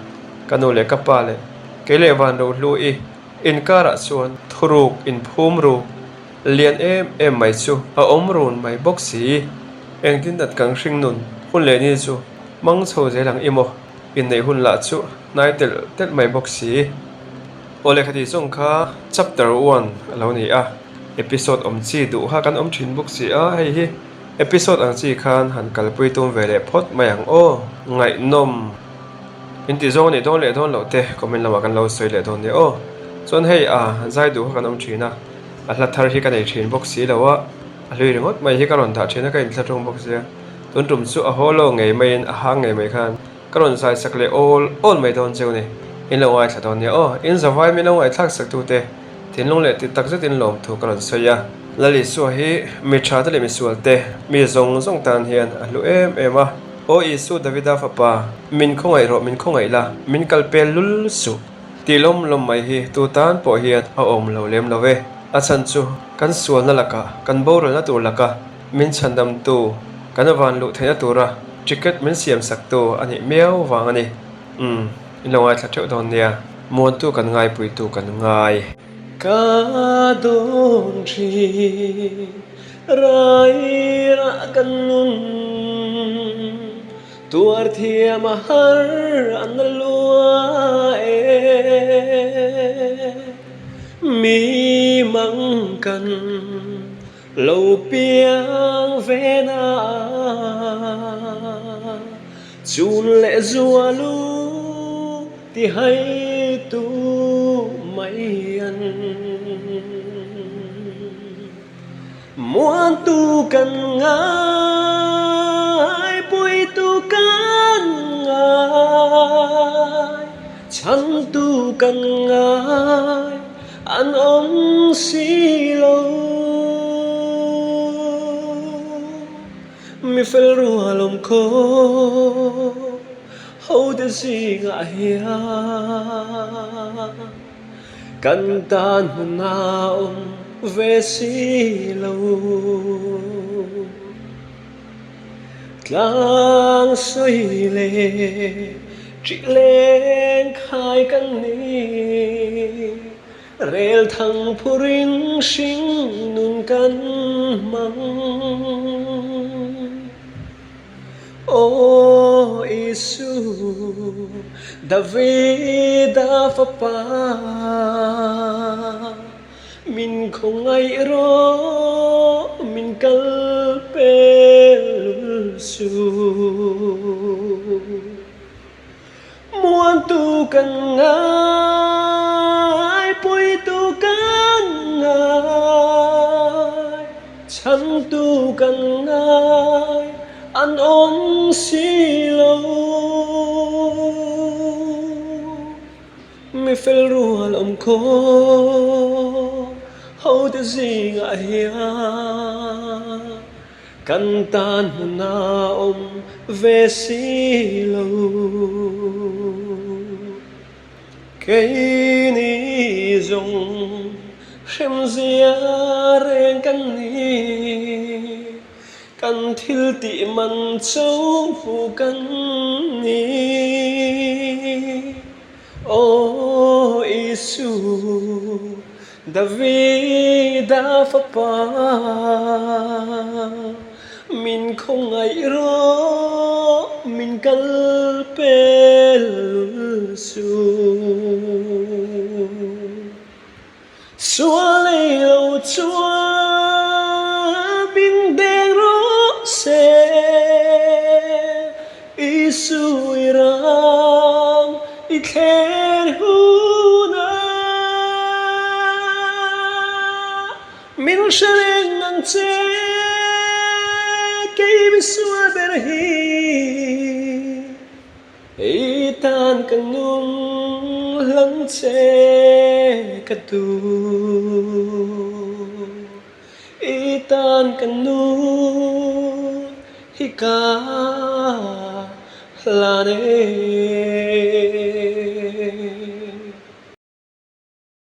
Speaker 1: Ka nu leh ka pa leh kei leh Vanrohlui inkarah chuan thuruk inphum ru lian em em mai chu a awm run mai bawk si. Engtin nat kan hring nun hun leh ni chu hmang chho zel ang i maw? Inneih hun lah chu hnai telh telh mai bawk si. Aw lehkha tih zawng kha chapter one a lo ni a, episode awm chi duh kha kan awm thin bawk si a, hei hi episode ang chi khan han kalpui tum ve leh phawt mai ang aw. Ngaihnawm in tih zawng a nih dawn leh dawn loh te comment lamah kan lo sawi leh dawn nia aw. Chuan hei a zai duh kha kan awm thin a, a hla thar hi ka nei thin bawk si lo a, a hlui ringawt mai hi ka rawn dah thin a ka inthlahrung bawk sia. Tun tum chu a haw lo ngei maiin a hang ngei mai khan ka rawn zai sak leh awl awl mai dawn cheu ni. In lo ngaithla dawn nia aw. In zavai min lo ngaihthlak sak tute thinlung leh ti tak zetin lawmthu ka rawn sawi a. Lal Isua hi mi tha te leh mi sual te, mi zawng zawng tan hian a hlu em em a. Aw Isu Davida fapa, min khawngaih rawh min khawngaih la, min kal pel lul suh. Tih lawm lawm mai hi tu tan pawh hian a awm lo lem lo e. A chhan chu kan sualna lakah, kan boralna tur laka Min chhandamtu, kan van luh theihna tura ticket min siam saktu a nih miau vang a ni. Umm, in lo ngaithla theuh dawn nia. Muantu kan ngai, puitu kan ngai. Ka dawn thin, rairah kan nun, tuar thiam a har a na lua e. Mi mang kan. Lo piang ve na chun leh zua lu ti hai tu mai an. Muan tu kan ngai, pui tu kan ngai, chhan tu kan ngai. An awm si lo. Mi fel rual awm khaw. Hote zingah hian kan tan hmun a awm ve si lo. Tlang sawi leh ṭih leng khai kan ni. Rel thang phurin hring nun kan hmang. Aw Isu, Davida fapa, min khawngaih rawh, min kal pel suh. Muantu kan ngai, puitu kan ngai, chhantu kan ngai, an awm si lo. Mi fel rual awm khawp hote zingah hian. Kan tan hmun a awm ve si lo. Keini zawng hremzia reng kan ni. Kan thil tih man cho hmu kan ni. Aw Isu, Davida fapa, min khawngaih rawh, min kal pel suh. Sual ei lo chuan min deng rawh se, Isu i ram i thlen hun a, min hre reng ang che kei misual ber hi. I tan ka nung hlang che ka duh. I tan ka nung hi ka hlan e.